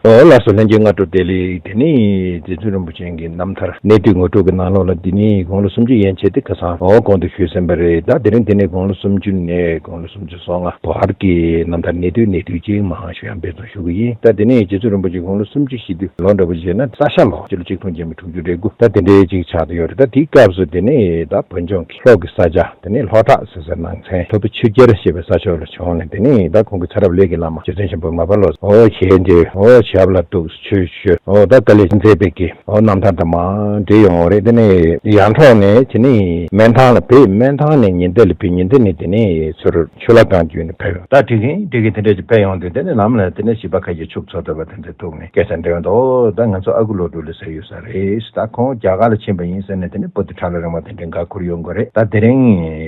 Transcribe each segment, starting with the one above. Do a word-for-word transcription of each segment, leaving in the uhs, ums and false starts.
ཨོ་ལགས་སོ། ལྷན་རྒྱས་སྔ་དྲོ་བདེ་ལེགས། དེ་ནས་རྗེ་བཙུན་རིན་པོ་ཆེ་གི་རྣམ་ཐར་གནད་བསྡུས་ངོ་སྤྲོད་ཀྱི་ནང་ལོགས་ལ། དེ་ནས་དགུང་ལོ་སུམ་ཅུ་ཡན་ཆད་དེ་ཁ་སང་ཨོ་གོང་དུ་ཞུས་ཟིན་པ་རེད། ད་དེ་རིང་དེ་ནས་དགུང་ལོ་སུམ་ཅུ་ནས་དགུང་ལོ་སུམ་ཅུ་སོ་ལྔ་བར་གྱི་རྣམ་ཐར་གནད་བསྡུས་གནད་བསྡུས་ཅིག་མར་ཞུ་ཡང་འབད་བརྩོན་ཞུ་གི་ཡིན། ད་དེ་ནས་རྗེ་བཙུན་རིན་པོ་ཆེ་དགུང་ལོ་སུམ་ཅུ་བཞེས་དུས་ལོ་འདྲ་པོ་བྱས་ན་ས་ཤ་ལོ་སྤྱི་ལོ་ཆིག་སྟོང་བརྒྱ་མེད་དྲུག་ཅུ་རེ་དགུ། ད་དེ་འདྲའི་ཅིག་ཆགས་བསྡད་ཡོད་རེད། ད་དེའི་སྐབས་སུ་དེ་ནས་ད་བོད་ལྗོངས་ཀྱི་ལྷོ་གི་ས་ཆ་དེ་ནས་ལྷོ་བྲག་ཟེར་སའི་ནང་ཚན་ཐོ་བུ་ཆུ་རྒྱལ་ཞེས་པའི་ས་ཕྱོགས་ལ་བྱོན་ནས། དེ་ནས་ད་ཁོང་གི་ཚེ་རབས་ལས་ཀྱི་བླ་མ་རྗེ་བཙུན་ཆེན་པོ་མར་པ་ལོ་ཙཱ་ཨོ་ཞལ་མཇལ། ཨོ་ཞབས་ལ་གཏུགས། ཆོས་ཞུས། ཨོ་ད་དཀའ་ལས་མཛད་པའི་གི་ཨོ་རྣམ་ཐར་དང་མར་འབྲེལ་ཡོང་བ་རེད། དེ་ནས་ཡར་འབྲོག་ནས་དེ་ནས་སྨན་ཐང་ལ་ཕེབས། སྨན་ཐང་ནས་ཉི་ཟླ་ལ་ཕེབས། ཉི་ཟླ་ནས་དེ་ནས་ཚུར་ཆུ་ལ་གང་བརྒྱུད་ནས་ཕེབས། ད་དེ་གིན་དེ་གིན་དེ་འདྲ་ཅིག་ཕེབས་ཡོང་དུས་དེ་ནས་ལམ་ལ་དེ་ནས་བྱིས་པ་ཁ་ཤས་ཕྱུགས་འཚོ་ཐུབ་པ་དེ་འདྲ་ཐུག་ནས་སྐད་ཆ་འདྲི་ཡོང་དུས། ཨོ་ད་ང་ཚོ་ཨ་ཁུ་བློ་གྲོས་ལ་ཟེར་ཡོད་ས་རེད། ད་ཁོང་རྒྱ་གར་ལ་ཕྱིན་པ་ཡིན་ཟེར་ནས་དེ་ནས་པོ་ཏི་ཁྲ་ལ་རིང་བ་དེ་འདྲའི་འགའ་ཁུར་ཡོང་གི་རེད། ད་དེ་རིང་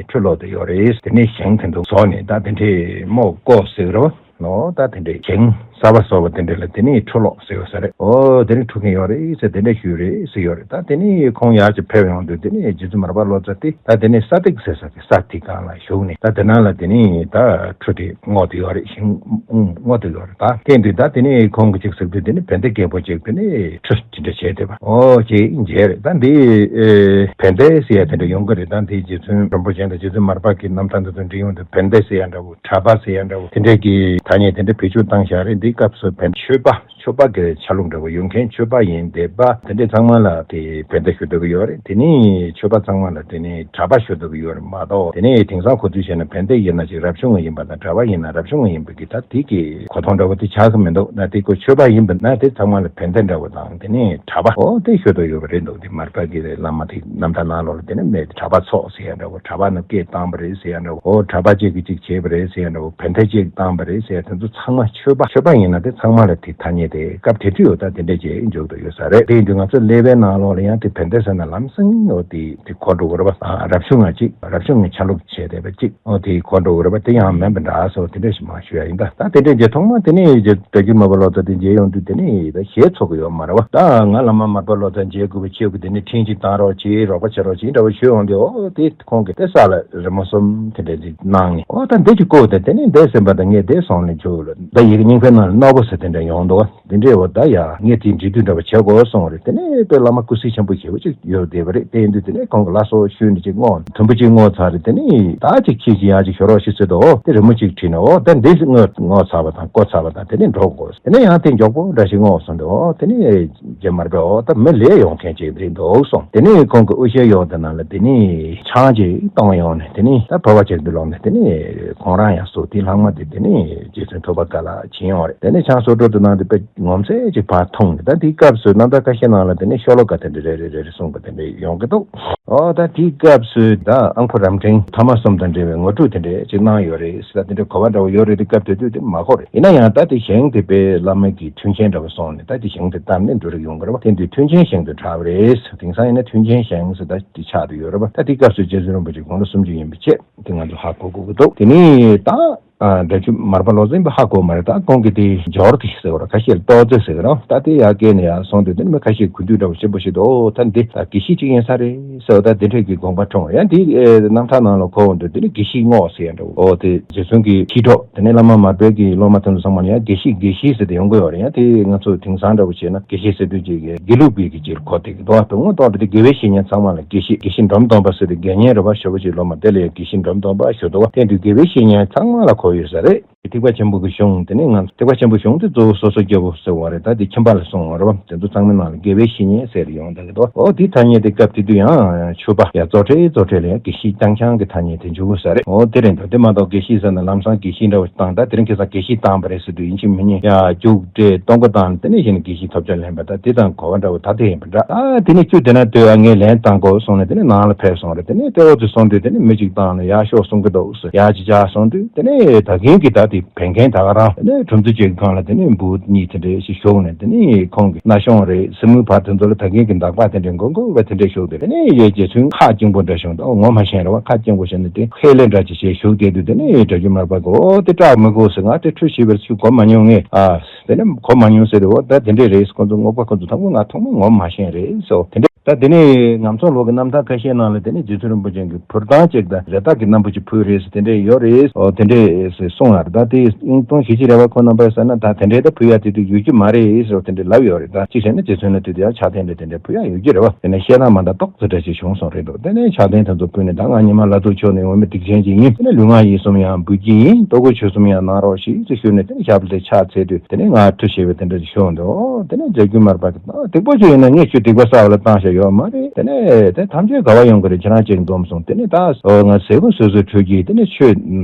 ཁྲུ་ལོག་དུ་ཡོད་རེད། དེ་ནས་ཞིང་དེ་འདུག་བཟོ་ནས་ད་དེ་འདྲའི་རྨོ་བརྐོ་ཟེར་གི་རེད་བ། ནོ། ད་དེ་འདྲའི་ཞིང་གསར་པ་བཟོ་བ་དེ་འདྲ་ལ་དེ་ནས་ཁྲུ་ལོག་ཟེར་ཡོད་ས་རེད། ཨོ་དེ་རིང་ཁྲུ་མཁན་ཡོད་རེད་ཟེར། དེ་འདྲ་ཞུས་རེད་ཟེར་ཡོད་རེད། ད་དེ་ནས་ཁོང་ཡར་ཅིག་ཕེབས་ཡོང་དུས་དེ་ནས་རྗེ་བཙུན་མར་པ་ལོ་ཙཱ་དེ་ད་དེ་ནས་ས་ཏོག་ཟེར་ས་གི་ས་དེ་སྒང་ལ་བཞུགས་ནས། ད་དེ་ནང་ལ་དེ་ནས་ད་ཁྲུ་དེ་རྔོ་དེ་ཡོད་རེད། ཞིང་རྔོ་དེ་ཡོད་རེད། ད་དེ་འདུག་ད་དེ་ནས་ཁོང་གི་ཅིག་ཟེར་དུས་དེ་ནས་བན་དེ་རྒད་པོ་ཅིག་དེ་ནས་ཁྲུ་ཅི་འདྲ་བྱས་བསྡད་པ། ཨོ་ཅེས་མཇལ་རེད། ད་འདི་བན་དེ་ཟེར་ཡ་དེ་འདྲ་ཡོང་གི་རེད། ད་འདི་རྗེ་བཙུན་རིན་པོ་ཆེ་དང་རྗེ་བཙུན་མར་པ་གི་རྣམ་ཐར་འདི་ཚོ་འབྲི་ཡོང་དུས་བན་དེ་ཟེར་ཡ་འདྲ་བོ། གྲྭ་པ་ཟེར་ཡ་འདྲ་བོ། དེ་འདྲས་ཀྱི་ཐ་སྙད་དེ་འདྲ་བེད་སྤྱོད་བཏང་བཞག་རེད། འདིའི་སྐབས་སུ་བན་ཆོས་པ་ཆོས་པ་གི་ཆ་ལུགས་འདྲ་བོ་ཡོད་མཁན། ཆོས་པ་ཡིན་སྡེ་པ་དེ་འདྲས་ཚང་མ་ལ་དེ་བན་དེ་ཞུ་སྡོད་ཀྱི་ཡོད་རེད། དེ་ནས་ཆོས་པ་ཚང་མ་ལ་དེ་ནས་གྲྭ་པ་ཞུ་སྡོད་ཀྱི་ཡོད་རེད་མ་གཏོགས། དེ་ནས་དེང་སང་ཁོ་ཚོས་བྱས་ན་བན་དེ་ཡིན་ན་ཅིག་རབ་བྱུང་བ་ཡིན་པ་དང་གྲྭ་པ་ཡིན་ན་རབ་བྱུང་བ་ཡིན་པ་གི་ད་དེ་གི་གོ་མཐོང་འདྲ་བོ་དེ་ཆགས་ཀྱི་མི་འདུག་ན་དེ་ཁོ་ཆོས་པ་ཡིན་པ་ན་དེ་ཚང་མ་ལ་བན་དེ་འདྲ་བོ་དང་དེ་ནས་གྲྭ་པ་ཨོ་དེ་ཞུ་སྡོད་ཡོད་པ་རེད་འདུག་དེ་མར་པ་གི་བླ་མ་དེ་རྣམ་ཐར་ནང་ལོགས་ལ་དེ་ནས་མེད། གྲྭ་པ་ཚོགས་ཟེར་ཡ་འདྲ་བོ། གྲྭ་པ་རྣམས་སྐད་བཏང་བ་རེད་ཟེར་ཡ་འདྲ་བོ། ཨོ་གྲྭ་པ་གཅིག་གིས་གཅིག་བྱས་པ་རེད་ཟེར་ཡ་འདྲ་བོ། བན་དེ་གཅིག་བཏང་བ་རེད་ཟེར་ཡ་དེ་ཚོ་ཚང་མ་ཆོས་པ། ཆོས་པ་ཡིན་ན་དེ་ཚང་མ་ལ་དེ་ཐ་སྙད་དེ་སྐབས་དེ་དུས་ཡོད། ད་དེ་འདྲས་བྱས་འཇོག་ཏུ་ཡོད་ས་རེད། དེ་ཡིན་དུས་ང་ཚོ་ཀླད་པའི་ནང་ལོགས་ལ་ཡང་དེ་བན་དེ་ཟེར་ན་ལམ་སེང་ཨོ་དེ་དེ་གོ་འགྲོ་གི་རེད་པ། ཨ་རབ་བྱུང་ང་གཅིག་རབ་བྱུང་གི་ཆ་ལུགས་བྱས་བསྡད་པ་གཅིག་ཨོ་དེ་གོ་འགྲོ་གི་རེད་པ། དེ་ཡང་མིན་པ་འདྲ་སོགས་དེ་འདྲས་ཞིག་མ་ཞུ་ཡ་ཡིན། ད་ད་དེ་འདྲས་མཇལ། ཐོག་མ་དེ་ནས་རྗེ་སྒྲ་སྒྱུར་མར་པ་ལོ་ཙཱ་དེ་མཇལ་ཡོང་དུས་དེ་ནས་ད་ཞེ་ཚོགས་ཀྱི་ཡོད་མ་རེད་པ། ད་ང་བླ་མ་མར་པ་ལོ་ཙཱ་མཇལ་དགོས་པ་ཁྱེད་ཀྱིས་དེ་ནས་འཕྲིན་ཅིག་བཏང་རོགས་གྱིས། རོགས་པ་བྱེད་རོགས་གྱིས་འདྲ་བོ་ཞུས་ཡོང་དུས། ཨོ་དེ་ཁོང་གིས་དེ་ས་ལ་རི་མོ་གསུམ་དེ་འདྲས་ཅིག་གནང་ནས། ཨོ་ད་འདི་ཅིག་བཀོད་དེ་དེ་ནས་འདས་ཟིན་པ་དང་ངས་དེ་སོང་ནས་འཇུག་ལ། ད་ཡི་གེ་རྙིང་པའི་ནང་ལ་རྣོ་པོ་ཟེར་དེ་འདྲ་ཡོང་འདུག་དེ་འདྲའི་འོ་ད་ཡ་ངས་དེའི་འབྲི་དུས་འདྲ་བ་བྱེད་དགོས་སོང་རེད། དེ་ནས་དཔེ་བླ་མ་སྐུ་གཟི་ཆེན་པོ་ཞེ་པོ་ཅིག་ཡོད་བསྡད་པ་རེད། དེ་ཡིན་དུས་དེ་ནས་ཁོང་གི་བླ་སྲོག་ཞུས་ནས་ཅིག་བསྔོ། དུམ་བུ་གཅིག་བསྔོ་ཚར་རེད། དེ་ནས་ད་ཅིག་ཁྱེད་ཀྱིས་ཡར་ཅིག་ཞུ་རོགས་ཞེས་ཟེར་དུས། ཨོ་དེ་རི་མོ་ཅིག་བྲིས་ནས་ཨོ་ད་འདི་བསྔོ་བསྔོ་ཚར་བ་དང་བརྐོ་ཚར་བ་དང་དེ་ནས་འགྲོ་དགོས། དེ་ནས་ཡང་དེ་མགྱོགས་པོ་འདྲ་ཞིག་བསྔོ་སོང་དུས། ཨོ་དེ་ནས་རྗེ་མར་པས་ཨོ་ད་མི་ལས་ཡོང་མཁན་ཅིག་རེད་འདུག་གསུངས། དེ་ནས་ཁོང་གི་དབུ་ཞྭ་གཡོགས་དེ་ནང་ལ་དེ་ནས་ཆང་ཅིག་བཏང་ཡོང་ནས། དེ་ནས་ད་ཕོར་པ་ཅིག་ཏུ་ལོག་ནས། དེ་ནས་ཁོང་རང་ཡང་ཟོས། དེ་ལྷག་མ་དེ་དེ་ནས་རྗེ་བཙུན་ཐུབ་པ་དགའ་ལ་བྱིན་ཡོང་རེད། དེ་ནས་ཆང་སོ་དྲོ་དེ་ནང་དུ་དཔེ་ངོ་མཚར་ཅིག་ཕར་མཐོང་ནས། ད་དེའི་སྐབས་སུ་རྣམ་ཐར་ཁ་ཤས་ནང་ལ་དེ་ནས་ཤོ་ལོ་ཀ་དེ་འདྲ་རེ་རེ་རེ་རེ་གསུངས་པ་དེ་འདྲ་ཡོང་གི་འདུག་ཨོ་ད་དེའི་སྐབས་སུ་ད་ཨང་ཕོ་རབ་འབྲིང་ཐ་མ་གསུམ་དང་འབྲེལ་བའི་ངོ་སྤྲོད་དེ་འདྲ་ཅིག་གནང་ཡོད་རེད་ཟེར། ད་དེ་འདྲའི་གོ་བ་འདྲ་བོ་ཡོད་རེད། དེ་སྐབས་དེ་དུས་དེ་མ་གོ་རེད། ཡིན་ན་ཡང་ད་དེ་ཞིང་དེ་དཔེ་བླ་མ་གི་མཐུན་རྐྱེན་འདྲ་བོ་སོང་ནས། ད་དེ་ཞིང་དེ་བཏབ་ནས་འབྲུ་རིགས་ཡོང་གི་རེད་པ། དེ་དུས་མཐུན་རྐྱེན་ཞིང་དུ་གྲགས་པ་རེད། དེང་སང་ཡིན་ན་མཐུན་རྐྱེན་ཞིང་ཟེར་ད་དེ་ཆགས་བསྡད་ཡོད་རེད་པ། ད་དེ་སྐབས་སུ་རྗེ་བཙུན་རིན་པོ་ཆེ་དགུང་ལོ་སུམ་ཅུ་ཡིན་པའི་ཆེད་དེ་ང་ཚོ་ཧ་གོ་དགོས་ཀྱི་འདུག་དེ་ནས་ད་ཨ་སྒྲ་སྒྱུར་མར་པ་ལོ་ཙཱ་ཡིན་པ་ཧ་གོ་མ་རེད། ད་ཁོང་གིས་དེ་འབྱོར་དེ་ཟེར་བ་རེད། ཁ་ཤས་ལ་ཏོག་ཙེ་ཟེར་གི་རེད་པ། ད་དེ་ཡར་བཀལ་ནས་ཡར་སོང་དུས་དེ་ནས་མི་ཁ་ཤས་གོ་དུས་འདྲ་བོ་ཞེ་པོ་ཞིག་འདུག་ཨོ་ད་འདི་ད་དགེ་བཤེས་གཅིག་ཡིན་ས་རེད་ཟེར་བ། ད་དེ་འདྲས་ཀྱི་དགོངས་པ་འཁྲུངས། ཡང་དེ་ཨེ་རྣམ་ཐར་ནང་ལ་གོ་འོང་དུས་དེ་ནས་དགེ་བཤེས་རྔོག་ཟེར་ཡ་འདྲ་བོ། ཨོ་དེ་རྗེ་བཙུན་གྱི་མཁས་གྲོགས་དེ་ནས་བླ་མ་མར་པའི་གི་སློབ་མ་དེ་ཚོ་ཚང་མ་ལ་ཡང་དགེ་བཤེས་དགེ་བཤེས་ཟེར་ཏེ་ཡོང་གི་ཡོད་རེད། ཡང་དེ་ང་ཚོ་དེང་སང་འདྲ་བོ་བྱས་ན་དགེ་བཤེས་ཟེར་དུས་ཅིག་དགེ་ལུགས་པའི་གི་ཅིག་གོ་དེ་གི་འདུག་དོན་དངོས་ཐོག་ཏུ་དེ་དགེ་བའི་བཤེས་གཉེན་ཚང་མ་ལ་དགེ་བཤེས། དགེ་བཤེས་འབྲོམ་སྟོན་པ་ཟེར་ཏེ་དགེ་བསྙེན་རེད་པ། ཞེ་པོ་ཅིག་སློབ་མ་དེ་ལ་ཡང་དགེ་བཤེས་འབྲོམ་སྟོན་པ་ཞུ་འདུག་པ། དེ་དུས་དགེ་བའི་བཤེས་གཉེན་ཚང་མ་ལ་གོ་ཡོད་ས་རེད། ཐེག་པ་ཆེན་པོ་གི་གཞུང་དེ་ནས་ང་ཐེག་པ་ཆེན་པོའི་གཞུང་དེ་གཙོ་བོ་སོ་སོ་སྐྱེ་བོ་ཟེར་བ་རེད། ད་དེ་ཁྱིམ་པ་ལ་གསུང་བ་རེད་པ། དེ་ཚོ་ཚང་མའི་ནང་ལ་དགེ་བའི་བཤེས་གཉེན་ཟེར་ཡོང་བསྡད་ཀྱི་འདུག་ཨོ་དེའི་ཐ་སྙད་དེ་སྐབས་དེ་དུས་ཡང་ཆོས་པ་ཡ་རྫོགས་ཕྲད་རྫོགས་ཕྲད་ལ་ཡང་དགེ་བཤེས་རྐྱང་རྐྱང་གི་ཐ་སྙད་དེ་འཇུག་གི་ས་རེད། ཨོ་དེ་རེད་འདུག་དེ་མ་གཏོགས་དགེ་བཤེས་ཟེར་ན་ལམ་སང་དགེ་བཤེས་འདྲ་བོ་བཏང་། ད་དེ་རིང་ཁ་སང་དགེ་བཤེས་བཏང་བ་རེད་ཟེར་དུས་ཡིན་གཅིག་མིན་གཉིས་ཡ་རྒྱུགས་སྤྲད་གཏོང་སྒོ་བཏང་། དེ་ནས་གཞི་ནས་དགེ་བཤེས་ཐོབ་རྒྱ་ལེན་པ། ད་དེ་དང་གོ་བ་འདྲ་བོ་ད་དེ་ཡིན་པ་འདྲ། ཨ་དེ་ནས་ཁྱོད་དེ་ན་སྡོད་ཨ། ངས་ལན་བཏང་དགོས་གསུངས་ནས་དེ་ནས་ནང་ལ་ཕེབས་སོང་རེད། དེ་ནས་ལྟེ་འོག་ཏུ་སོང་དུས་དེ་ནས་མི་གཅིག་བཏང་ནས་ཡར་ཤོག་གསུང་གི་འདུག་ཟེར། ཡར་ཅིག་བཅར་སོང་དུས་དེ་ནས་ད་གིན་གྱི་ད་དེ་བན་རྒན་ད་ག་རང་། དེ་ནས་སྒྲུང་རྩོམ་བྱེད་ཀྱི་སྒང་ལ་དེ་ནས་འབུ་གཉིས་དེ་འདྲས་ཞིག་ཞོག་ནས། དེ་ནས་ཁོང་གི་ན་གཞོན་རེད། སྲིང་མོའི་བར་དེ་ཚོ་ལ་ད་གིན་གྱི་འདག་པ་དེ་འདྲས་མགོ་མགོ་བ་དེ་འདྲས་ཞོག་དེ། དེ་ནས་ཡོད་རྗེ་བཙུན་ཁ་སྐྱེངས་པོ་འདྲ་བྱུང་། ད་ངོ་མ་ཤེས་རེད་པ། ཁ་སྐྱེངས་པོ་བྱས་ནས་དེ་ཁས་ལེན་འདྲ་ཅིག་བྱས་བཞུགས་བསྡད་དུས། དེ་ནས་སྒྲ་སྒྱུར་མར་པ་གིས་ཨོ་དེ་སྐྲག་མི་དགོས་ཟེར། ང་དེ་ཁྲུས་བྱས་པར་ཚུར་གོ་མ་མྱོང་ངས། ཨ་དེ་ནས་གོ་མ་མྱོང་ཟེར་དུས། ཨོ་ད་དེ་འདྲས་རེད། ཁོ་ཚོ་རྔོག་པ་ཁོ་ཚོ་དང་པོ་ང་ཐོག་མ་ངོ་མ་ཤེས་རེད་ཟེར། དེ་འདྲས། ད་དེ་ནས་ངམ་ཚོགས་ལོག་གི་རྣམ་ཐར་ཁ་ཤས་ནང་ལ་དེ་ནས་རྗེ་བཙུན་རིན་པོ་ཆེ་གི་ཕུར་ཐང་གཅིག་དང་རི་དྭགས་ཀྱི་སྣམ་བུ་གཅིག་ཕུལ་རེད་ཟེར་དེ་འདྲས་ཡོད་རེད། ཨོ་དེ་འདྲས་ཟེར་གསུངས་ཡོད་རེད། ད་དེ་ཨིན་སྟོང་ཞི་བྱེད་རས་པ་ཁོ་རྣམ་པས་ཟེར་ན་ད་དེ་འདྲས་ད་ཕུལ་ཡ་དེ་དུས་ཡོད་ཀྱི་མ་རེད་ཟེར་དེ་འདྲས་ལབ་ཡོད་རེད། ད་གཅིག་བྱས་ན་རྗེ་བཙུན་ལ་དེ་དུས་ཡང་ཕྱག་རྟེན་འདྲ་དེ་འདྲས་ཕུལ་ཡ་ཡོད་ཀྱི་རེད་བ། དེ་ནས་བཤད་ན་མ་འདྲ་ཏོག་ཙི་འདྲ་ཞིག་བྱུང་སོང་རེད་འདུག་དེ་ནས་ཕྱག་རྟེན་དེ་ཚོ་ཕུལ་ནས་ད་ང་ཉི་མ་ལ་ཐུག་ཆོག་ནས་འོ་མི་སྡིག་ཅན་ཅིག་ཡིན། དེ་ནས་ལུས་ངག་ཡིད་གསུམ་ཡང་འབུལ་གྱི་ཡིན། ལྟོ་གོས་ཆོས་གསུམ་ཡང་གནང་རོགས་ཞེས་ཅིག་ཞུས་ནས་དེ་ནས་ཞབས་ལ་དེ་ཕྱག་འཚལ་དུས་དེ་ནས་ང་ཁྲུས་བྱས་པའི་དེ་འདྲ་ཞིག་ཞུ་འདུག་དེ་ནས་རྗེ་བཙུན་མར་པ་གིས་ད་སྡིག་པ་བྱས་ཡིན་ན་ངས་ཁྱོད་སྡིག་པ་བསགས་པ་ལ་བཏང་བཞག་ཡོད་མ་རེད། དེ་ནས་དེ་ཐམས་ཅད་ག་བ་ཡོང་གི་རེད། ཁྱེད་རང་གཅིག་འཛོམས་སོང་། དེ་ནས་ད་ང་ཟས་གོས་སོ་སོའི་ཁྲོད་ཀྱི་དེ་ནས་ཆོས་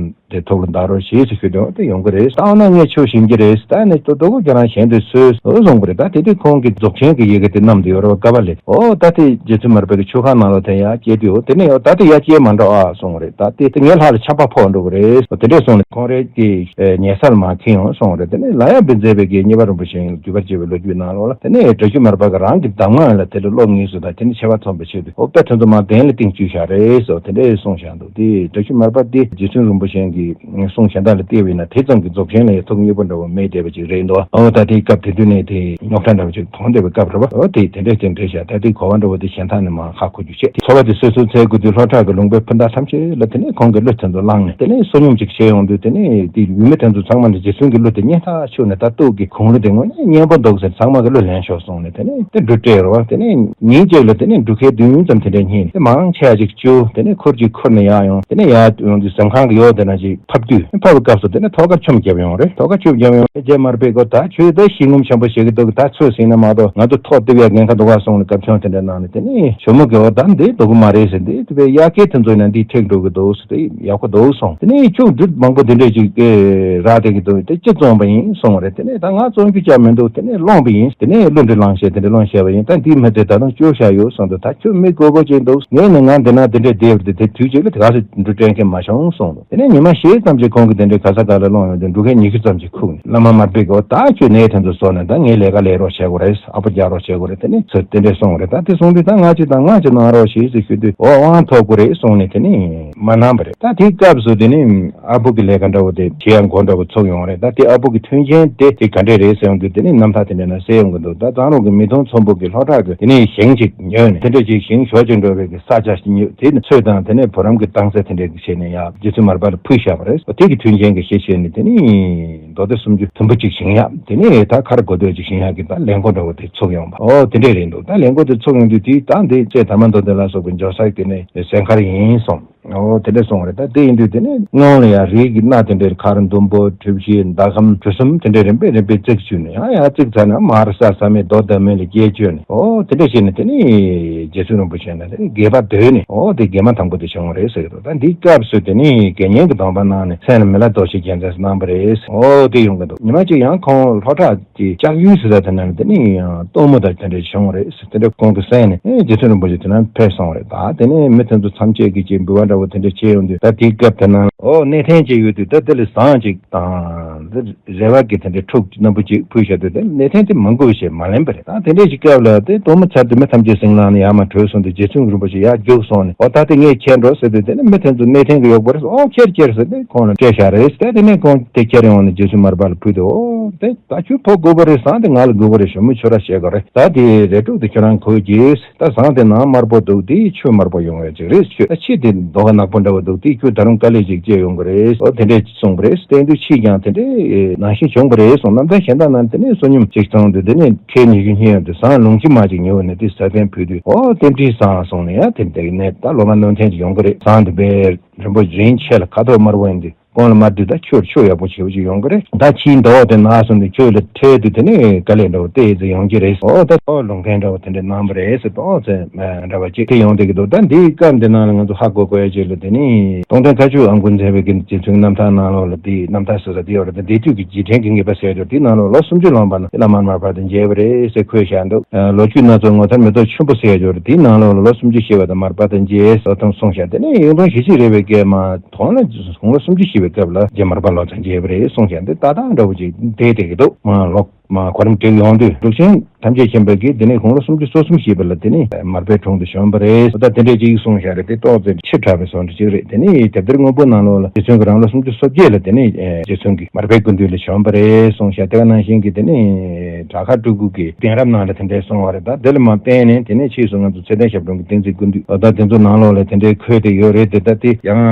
དེ་ཐོག་ལ་བདག་རོགས་ཞེས་ཟེར་ཞུས་དོན་དེ་ཡོང་གི་རེད། བཏང་ན་ངས་ཆོས་ཞིམ་གྱི་རེད། ད་ནི་ལྟོ་གོས་ཁྱེད་རང་གཞན་དུ་སོས་སོ་གསུངས་པ་རེད། ད་དེ་དུས་ཁོང་གིས་རྫོགས་ཆེན་གྱི་ཡི་གེ་དེ་བསྣམས་ཏེ་ཡོད་རེད་བ། ཀ་པ་ལེ། ཨོ་ད་དེ་རྗེ་བཙུན་མར་པ་གི་མཆོད་ཁང་ནང་ལ་དེ་ཡར་སྐྱེལ་དུས། ཨོ་དེ་ནས་ཨོ་ད་དེ་ཡར་སྐྱེལ་མ་འགྲོ་ཨ་གསུངས་པ་རེད། ད་དེ་དེ་ངའི་ལྷ་ལ་ཆགས་པ་ཕོག་འགྲོ་གི་རེད། ཨོ་དེ་འདྲས་གསུངས་ནས་ཁོང་རེ་གི་ཉེ་སར་མ་འཁྱེར་ཡོང་གསུངས་པ་རེད། དེ་ནས་ལ་ཡང་བི་མཛད་པའི་གི་གཉེར་པ་རིན་པོ་ཆེ་ཡིན་བརྒྱུད་པར་བྱེད་པའི་ལོ་རྒྱུས་ནང་ལོགས་ལ་དེ་ནས་བཀྲ་ཤིས་མར་པ་གི་རང་གི་གདམས་ངག་ལ་དེ་ལ་བློ་ངེས་སུ་དང་དེ་ནས་ཆེ་བ་མཚོན་པའི་ཆེད་དུ་ཨོ་དཔེ་དེ་ཚོ་མ་གདན་ལ་བཏིང་བཅུག་བཞག་རེད་ཟེར་དེ་འདྲས་གསུངས་བཞག་འདུག་དེ་བཀྲ་ཤིས་མར་པ་དེ་རྗེ་བཙུན་རིན་པོ་ཆེ་གི་གསུང་གཞན་དག་ལ་བལྟས་པ་ཡིན་ན་དེ་ཙམ་གྱི་རྫོགས་ཆེན་ལ་ཡང་ཐུགས་མཉེས་པོ་འདྲ་བོ་མེད་བསྡད་པ་ཅིག་རེད་འདུག་ཨོ་ད་དེའི་སྐབས་དེ་དུས་ནས་དེ་རྙོག་དྲ་འདྲ་བོ་ཅིག་མཐོང་བསྡད་པའི་སྐབས་རེད་བ། ཨོ་དེ་དེ་འདྲས་དེ་འདྲས་བྱས་ད་དེ་གོ་བ་འདྲ་བོ་དེ་གཞན་དག་ནས་མར་ཧ་གོ་རྒྱུ་བྱས། དེ་ཚོ་བ་དེ་སོ་སོ་འཚོལ་དགོས་དུས་ལྷོ་བྲག་གི་ལུང་པའི་སྤུན་ཟླ་ཐམས་ཅད་ལ་དེ་ནས་ཁོང་གི་གླུ་དེ་ཚོ་བླངས་ནས་དེ་ནས་བསོད་སྙོམས་ཅིག་བྱས་ཡོང་དུས་དེ་ནས་དེ་ཡུལ་མི་དེ་ཚོ་ཚང་མ་ནས་རྗེ་བཙུན་གྱི་གླུ་དེ་སྙན་ཐག་ཆོད་ནས་ད་སྟོད་ཀྱི་གུང་གླུ་དེ་དངོས་གནས་སྙན་པོ་འདུག་ཟེར་ཚང་མ་གི་གླུ་ལེན་ཤོག་གསུངས་ནས་དེ་ནས་དེ་འབྲུ་སྤྲད་རེད་བ། དེ་ནས་ཉིན་གཅིག་ལ་དེ་ནས་འབྲུ་ཁལ་བདུན་ཙམ་དེ་འདྲ་རྙེད་ནས་དེ་མང་ཆེ་བ་ཅིག་བཅུ་དེ་ནས་ཁུར་གཅིག་ཁུར་ནས་ཡར་ཡོང་། དེ་ནས་ཡར་ཡོང་དུས་གཟིམ་ཁང་གི་ཡོག་དེ་ན་ཅིག་ཕབ་དུས་ཕབ་པའི་སྐབས་སུ་དེ་ནས་ཐོག་ཁར་ཆུ་བརྒྱབ་ཡོང་རེད། ཐོག་ཁར་ཆུ་བརྒྱབ་ཡོང་། རྗེ་མར་པས་གོ་ད་ཁྱོད་ད་ཤི་ངུམ་ཆེན་པོ་བྱེད་ཀྱི་འདུག་ད་ཚོད་ཟིན་ན་མ་གཏོགས་ང་ཚོ་ཐོག་རྡིབ་ཡ་འགན་ཁ་འདུག་ག་གསུངས་ནས་སྐབས་ཆུང་དེ་འདྲ་གནང་ནས་དེ་ནས་ཇོ་མོ་གིས་འོ་ད་འདི་སྡུག་གི་མ་རེད་ཟེར། འདི་དེ་བས་གཡག་སྐྱེས་དེ་ཚོ་ཡིན་ན་འདི་འཁྲིག་འགྲོ་གི་འདུག་ཟེར། དེ་ཡག་པོ་འདུག་གསུངས། དེ་ནས་ཁྱུག་འབྲུ་མང་པོ་དེ་འདྲས་ཅིག་རག་བསྡད་ཀྱི་འདུག་དེ་ཅི་བཙོང་པ་ཡིན་གསུངས་རེད། དེ་ནས་ད་ང་བཙོང་རྒྱུ་ཅང་མི་འདུག་དེ་ནས་སློང་པ་ཡིན། དེ་ནས་གླུ་འདི་བླངས་བྱས་དེ་འདྲས་སློང་བྱས་པ་ཡིན། ད་འདིའི་མི་དེ་ད་དུང་སྐྱོ་བཞག་ཡོད་གསུངས་འདུག་ད་ཁྱོད་མི་དགོས་པོ་ཅིག་འདུག་ངས་ནི་ང་འདི་ན་འདི་འདྲས་བསྡད་པ་དེ་དེ་དུས་གཅིག་ལ་དེ་ག་ཚོད་འབྲུ་སྤྲད་མཁན་མ་བྱུང་གསུངས་འདུག་དེ་ནས་ཉི་མ་ཞེ་ཙམ་ཅིག་ཁོང་གིས་དེ་འདྲའི་ག་ས་ག་ལ་སློང་ཡོང་དུས་འབྲུ་ཁལ་ཉི་ཤུ་ཙམ་ཅིག་ཁུག་ནས་བླ་མ་མར་པས་གོ་ད་ཁྱོད་ནས་དེ་ཚོ་བཟོ་ནས་ད་ངའི་ལས་ཀ་ལས་རོགས་བྱེད་དགོས་རེད། ཨ་ཕོ་རྒྱག་རོགས་བྱེད་དགོས་རེད། དེ་ནས་ཚོད་དེ་འདྲས་གསུངས་རེད། ད་དེ་གསུངས་དུས་ད་ང་ཅིག་དང་ང་ཅིག་གནང་རོགས་ཞེས་ཟེར་ཞུས་དུས་ཨོ་དབང་ཐོབ་དགོས་རེད་གསུངས་ནས་དེ་ནས་མ་གནང་བ་རེད། ད་དེའི་སྐབས་སུ་དེ་ནས་ཨ་ཕོ་གི་ལས་ཀ་འདྲ་བོ་དེ་བྱེད་ཡ་མགོ་འདྲ་བོ་ཚུགས་ཡོང་རེད། ད་དེ་ཨ་ཕོ་གི་མཐུན་རྐྱེན་དེ་དེ་ག་འདྲས་རེད་ཟེར་ཡོང་དུས་དེ་ནས་རྣམ་ཐར་དེ་འདྲས་ན་གསལ་ཡོང་གི་འདུག་ད་གཙང་རོང་གི་མི་ཐུང་ཚོམ་བུ་གི་ལྷོ་བྲག་གི་དེ་ནས་ཞིང་ཅིག་ཉོས་ནས་དེ་འདྲས་ཅིག་ཞིང་ཞོ་ཅིག་འགྲོ་བའི་གི་ས་ཆ་ཞིག་ཉོས། དེ་ནས་ཚོས་དང་དེ་ནས་བུ་རམ་གྱི་བཏང་ཚད་དེ་འདྲས་ཀྱི་བྱས་ནས་ཡ་རྗེ་བཙུན་མར་པ་ལ་ཕུལ་བཞག་པ་རེད། དེ་གི་མཐུན་རྐྱེན་གྱི་ཞེས་བྱས་ནས་དེ་ནས་རྡོ་སྡེ་སུམ་ཅུ་དུམ་བུ་གཅིག་བཞེངས་ཡག་དེ་ནས་ད་མཁར་དགོས་འདོད་ཅིག་བཞེངས་ཡག་གི་ད་ལས་འགོ་འདྲ་བོ་དེ་ཚུགས་ཡོང་བ། ཨོ་དེ་འདྲས་རེད་འདུག་ད་ལས་འགོ་དེ་ཚུགས་ཡོང་དུས་དེ་ད་འདི་ཚེ་དར་མ་མདོ་སྡེ་ལ་སོགས་པའི་འཇོག་ས་དེ་ནས་ཟན་མཁར་ཡིན་གསུངས། ཨོ་དེ་འདྲས་གསུངས་རེད། ད་དེ་ཡིན་དུས་དེ་ནས་སྔོན་ལ་ཡང་རིགས་ཀྱི་སྣ་དེ་འདྲས་མཁར་ཟླུམ་པོ་གྲུ་བཞི་མདའ་ཁམ་གྲུ་གསུམ་དེ་འདྲས་རིམ་པས་རིམ་པས་བརྩིགས་བཅུག་ནས་ཡང་ཡང་བརྩིགས་ཚར་ན་མར་ས་ས་མེད་རྡོ་བརྡབ་མེད་ལ་སྐྱེལ་བཅུག་ནས། ཨོ་དེ་འདྲ་བྱས་ནས་དེ་ནས་རྗེ་བཙུན་རིན་པོ་ཆེ་ནས་དེ་ནས་དགྱེས་པ་བརྡོལ་ནས་ཨོ་དེ་དགྱེས་མ་དང་པོ་དེ་བྱུང་བ་རེད་ཟེར་གི་འདུག་ད་འདིའི་སྐབས་སུ་དེ་ནས་དགེ་བསྙེན་གྱི་སྡོམ་པ་གནང་ནས་མཚན་ལ་མི་ལ་རྡོ་རྗེ་རྒྱལ་མཚན་གནང་བ་རེད། ཨོ་དེ་ཡོང་གི་འདུག་ཉི་མ་གཅིག་ཡང་ཁོང་ལྷོ་བྲག་གི་ལྕགས་ཡུལ་ཟེར་ས་དེ་ན་དེ་ནས་ཡང་སྟོན་མོ་དང་དེ་འདྲ་བྱུང་བ་རེད་ཟེར། དེ་འདྲ་ཁོང་གི་སེམས་ནས་ཨེ་རྗེ་བཙུན་རིན་པོ་ཆེ་དེ་ན་ཕེབས་སོང་བ་རེད། ད་དེ་ནས་མི་དེ་ཚོ་ཐམས་ཅད་ཀྱིས་ཅིག་འབུལ་བ་འདྲ་བོ་དེ་འདྲ་བྱས་ཡོང་དུས་ད་དེའི་སྐབས་དེ་ན་ཨོ་གནས་བརྟན་ཅིག་ཡོད་དུས་ད་དེ་ལ་ཟངས་ཅིག་དང་། རེ་བ་གི་དེ་འདྲའི་ཕྲུག་རྣམ་པ་གཅིག་ཕུལ་བཞག་དུས་དེ་གནས་བརྟན་དེ་མ་འགུལ་བ་ཞིག་མ་ལེན་པ་རེད། ད་དེ་འདྲའི་ཞིག་སྐབས་ལ་དེ་སྟོན་མོ་ཚར་དུས་མི་ཐམས་ཅད་ཟིང་ལངས་ནས་ཡར་མར་བྲོས་སོང་དུས་རྗེ་བཙུན་རིན་པོ་ཆེ་ཡར་རྒྱུགས་སོང་ནས་ཨོ་ད་དེ་ངས་ཁྱེར་འགྲོ་ཟེར་དུས་དེ་ནས་མི་དེ་ཚོ་གནས་བརྟན་གྱི་གཡོག་པོ་རེད། ཨོ་ཁྱེར་ཁྱེར་ཟེར་ཏེ་ཁོང་ལ་སྤྲད་བཞག་རེད་ཟེར། དེ་ནས་ཁོང་དེ་ཁྱེར་ཡོང་ནས་རྗེ་བཙུན་མར་པ་ལ་ཕུལ་དུས་ཨོ་དེ་ད་ཁྱོད་ཕོ་དགོས་པ་རེད། ཟངས་དེ་ང་ལ་དགོས་པ་རེད། ཞྭ་མོ་ཁྱོད་ར་བྱེད་དགོས་རེད། ད་དེ་རས་ཕྲུག་དེ་ཁྱོད་རང་གོན་གྱིས། ད་ཟངས་དེ་ནང་དམར་པོ་འདུག་དེ་ཆུ་དམར་པོ་ཡོང་བའི་ཅིག་རེད། ཆུ་ད་ཕྱི་དེ་རྡོ་ཁ་ནག་པོ་འདྲ་བོ་འདུག་དེ་ཁྱོད་ད་རུང་དཀའ་ལས་ཅིག་སྤྱད་ཡོང་གི་རེད། ཨོ་དེ་འདྲས་གསུངས་པ་རེད། བསྟན་དུས་ཕྱིས་ཀྱང་དེ་འདྲས་ནང་བཞིན་བྱུང་བ་རེད་གསུངས། རྣམ་ཐར་གཞན་དག་ནང་དེ་ནས་བསོད་སྙོམས་ཅིག་བཏང་དུས་དེ་ནས་ཁལ་ཉི་ཤུ་རྙེད་ཡོང་དུས་ཟངས་ལུང་ཁྱི་མ་ཅིག་ཉོས་ནས་དེ་ཟ་ཐན་ཕུལ་དུས་ཨོ་རྟེན་འབྲེལ་བཟང་གསུངས་ནས་ཡང་དེ་འདྲས་ནས་ད་ལོ་མ་ནོར་ཐན་ཅིག་ཡོང་གི་རེད། ཟངས་དེ་དཔེ་རིན་པོ་རིན་ཆེ་ལ་ཁ་དོག་དམར་པོ་ཡིན་དུས། གོང་ལ་མ་བསྡུས་ད་ཆུར་ཆུ་ཡག་པོ་བྱེད་པོ་ཅིག་ཡོང་གི་རེད། ད་ཕྱིའི་མདོག་དེ་ན་སོང་དུས་ཁྱོད་ལ་འཕྲལ་དུ་དེ་ནས་དཀའ་ལས་འདྲ་བོ་ཏོག་ཙམ་ཡོང་གི་རེད། ཨོ་ད་ཨོ་ལུང་བསྟན་འདྲ་བོ་དེ་འདྲ་གནང་བ་རེད་ཟེར་ཏོག་ཙམ་འདྲ་བ་ཅིག་དེ་ཡོང་བསྡད་ཀྱི་འདུག་ད་འདིའི་སྐབས་འདི་ནང་ལ་ང་ཚོ་ཧ་གོ་དགོས་ཡ་ཅིག་ལ་དེ་ནི་སྟོང་ཐུན་མཁའ་སྤྱོད་ཨ་མགུ་མཛད་པའི་གི་རྗེ་བཙུན་རྣམ་ཐར་ནང་ལོགས་ལ་དེའི་རྣམ་ཐར་ཟེར་ས་དེ་ཡོད་རེད། ད་འདས་དུས་ཀྱི་རྗེས་དྲན་གྱི་ངེས་པ་ཟེར་ཡ་ཅིག་དེའི་ནང་ལོགས་ལོ་སུམ་ཅུ་ལོན་པ་ན་བླ་མ་མར་པ་དང་མཇལ་བ་རེད་ཟེར་འཁོད་བཞག་འདུག་ལོ་རྒྱུས་སྣ་ཚོགས་ངོ་མཚར་མེ་ཏོག་ཆུན་པོ་ཟེར་ཡ་ཅིག་ཡོད་རེད། དེའི་ནང་ལོགས་ལ་ལོ་སུམ་ཅུ་བཞེས་པ་དང་མར་པ་དང་མཇལ་ཟེར་དང་གསུངས་བཞག་དེ་ནས་ཡོན་ཏན་ཞེ་གཅིག་རེད་པའི་སྐད་མ། དོན་ལ་དགུང་ལོ་སུམ་ཅུ་བཞེས་པའི་སྐབས་ལ་རྗེ་མར་པ་ལོ་ཙཱ་མཇལ་བ་རེད་གསུངས་ཀྱང་འདི་ལྟ་སྟངས་འདྲ་བོ་ཅིག་བསྡད་བསྡད་ཀྱི་འདུག་མ་ལོག་མ་གོ་རིམ་བསྒྲིགས་ཡོང་དུས་འབྲུག་ཆེན་ ཐམས་ཅད་མཁྱེན་པ་གིས་དེ་ནས་དགུང་ལོ་སུམ་ཅུ་སོ་གསུམ་བཞེས་པ་ལ་དེ་ནས་མར་པའི་དྲུང་དུ་བྱོན་པ་རེད། ད་དེ་འདྲས་ཅིག་གསུངས་བཞག་རེད། དེ་ཏོག་ཙེ་ཕྱིར་དྲགས་པའི་བཟོ་འདྲ་ཅིག་རེད། དེ་ནས་དེབ་ཐེར་དངོས་པོའི་ནང་ལོགས་ལ་རྗེ་བཙུན་གྱིས་རང་ལོ་སུམ་ཅུ་སོ་བརྒྱད་ལ་དེ་ནས་རྗེ་བཙུན་གྱིས་མར་པའི་སྐུ་མདུན་ལ་བྱོན་པ་རེད་གསུངས་བཞག་དེ་ག་ནང་བཞིན་གྱི་དེ་ནས་བྲག་དཀར་སྤྲུལ་སྐུ་གི་གདན་རབས་ནང་ལ་དེ་འདྲས་གསུངས་པ་རེད། ད་དེ་ལ་མ་བརྟེན་ནས་དེ་ནས་ཕྱིས་སུ་ང་ཚོ་ཚེ་བརྟན་ཞབས་དྲུང་གི་བསྟན་འཛིན་ཀུན་འདུས་ད་དེ་ཚོ་ནང་ལོགས་ལ་དེ་འདྲས་འཁོད་དེ་ཡོད་རེད་དེ། ད་དེ་ཡང་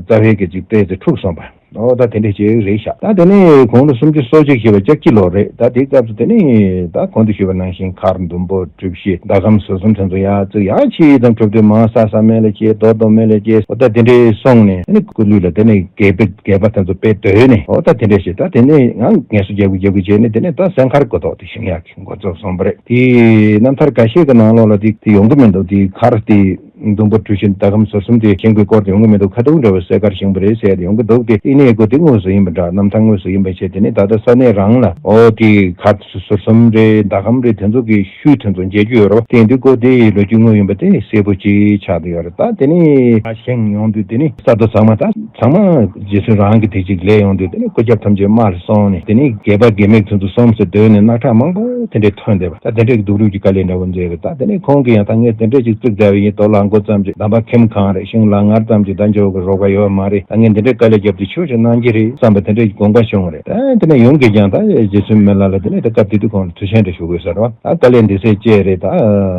རྩ་བའི་གི་ཅིག་ཏོག་ཙེ་འཁྲུགས་སོང་པ། ཨོ་ད་དེ་འདྲས་ཅིག་རེད་ཤག་ད་དེ་ནས་དགུང་ལོ་སུམ་ཅུ་སོ་གཅིག་བཞེས་པ་ལྕགས་ཁྱི་ལོ་རེད། ད་དེའི་སྐབས་སུ་དེ་ནས་ད་གོང་དུ་ཞུས་པ་ནང་བཞིན་མཁར་ཟླུམ་པོ་གྲུ་བཞི་ཟླ་གམ་ཟུར་གསུམ་དེ་ཚོ་ཡར་བཙུགས། ཡར་ཕྱིན་ཙང་གྲུབ་དོན་མར་ས་ས་མེ་ལ་སྐྱེས། རྡོ་རྡོ་མེ་ལ་སྐྱེས། ཨོ་ད་དེ་འདྲས་སོང་ནས་དེ་ནས་སྐུ་ལུས་ལ་དེ་ནས་རྒྱས་པ་རྒྱས་པ་དེ་ཚོ་དཔེ་དོད་ནས། ཨོ་ད་དེ་འདྲས་ཞིག་ད་དེ་ནས་ང་ངལ་གསོ་རྒྱག་གི་རྒྱག་གི་བྱས་ནས་དེ་ནས་ད་སྲས་མཁར་གོ་ཐོག་དེ་བཞེངས་ཡག་གི་འགོ་ཚུགས་སོང་པ་རེད། དེ་རྣམ་ཐར་འགའ་ཤས་ཀྱི་ནང་ལོགས་ལ་དེ་དེ་ཡོང་གི་མི་འདུག་དེ་མཁར་དེ། ཟླུམ་པོ་གྲུ་བཞི་ཟླ་གམ་ཟུར་གསུམ་དེ་བཞེངས་པའི་སྐོར་དེ་ཡོང་གི་མི་འདུག་ཁ་ཐུག་འདྲ་བོ་གསལ་ཁར་བཞེངས་པ་རེད་ཟེར་ཡ་དེ་ཡོང་གི་འདུག་དེ་ཨི་ནས་སྐོར་དེ་དངོས་སུ་ཡིན་པ་འདྲ། རྣམ་ཐར་དངོས་སུ་ཡིན་པ་བྱས། དེ་ནས་ད་ལྟ་ས་གནས་རང་ལ་ཨོ་དེ་མཁར་ཟུར་གསུམ་རེད། ཟླ་གམ་རེད། དེ་ཚོ་གི་ཤུལ་དེ་ཚོ་མཇལ་རྒྱུ་ཡོད་རེད་བ། དེ་ཡིན་དུས་སྐོར་དེ་ཡི་ལོ་རྒྱུས་དངོས་ཡིན་པ་དེ་གསལ་པོ་ཅིག་ཆགས་བསྡད་ཡོད་རེད། ད་དེ་ནས་བཞེངས་ཡོང་དུས་དེ་ནས་ས་རྡོ་ཚང་མ་ད་ཚང་མ་རྗེ་བཙུན་རང་གི་དེ་ཅིག་ལས་ཡོང་དུས་དེ་ནས་སྐུ་རྒྱབ་ཐམས་ཅད་དམར་སོང་ནས་དེ་ནས་རྒྱས་པ་རྒྱས་མེད་དེ་ཚོ་སོང་ཟེར་སྡོད་ནས་རྣག་ཁྲག་མང་པོ་དེ་འདྲས་ཐོན་བསྡད་པ། ད་དེ་འདྲས་ཀྱི་སྡུག་རུས་ཀྱི་དཀའ་ལས་འདྲ་བོ་མཛད་རེད། ད་དེ་ནས་ཁོང་གིས་ཡང་ད་ངས་དེ་འདྲས་ཅིག་བཙུགས་བསྡད་པ་ཡིན། དོ་ལ་མགོ་ཙམ་ཅིག་འདམ་པ་ཁེམ་གང་རེད། ཤིང་ལ་ངར་ཙམ་ཅིག་ད་འཇོག་གི་རོགས་པ་ཡོད་མ་རེད། ད་ངས་འདི་འདྲས་དཀའ་ལས་བརྒྱབ་དུས་ཆོས་ཅིག་གནང་གི་རེད་བསམ་པ་དེ་འདྲས་ཀྱི་དགོངས་པ་བྱུང་བ་རེད། ད་དེ་ནས་ཡུམ་གྱིས་ཀྱང་ད་རྗེ་བཙུན་མི་ལ་ལ་དེ་ནས་ད་སྐབས་དེ་དུས་ཁོང་ལ་ཐུགས་ཆེན་འདྲ་ཞུ་དགོས་ཟེར་བ། ད་དཀའ་ལས་འདི་སེ་སྐྱེས་རེད། ད་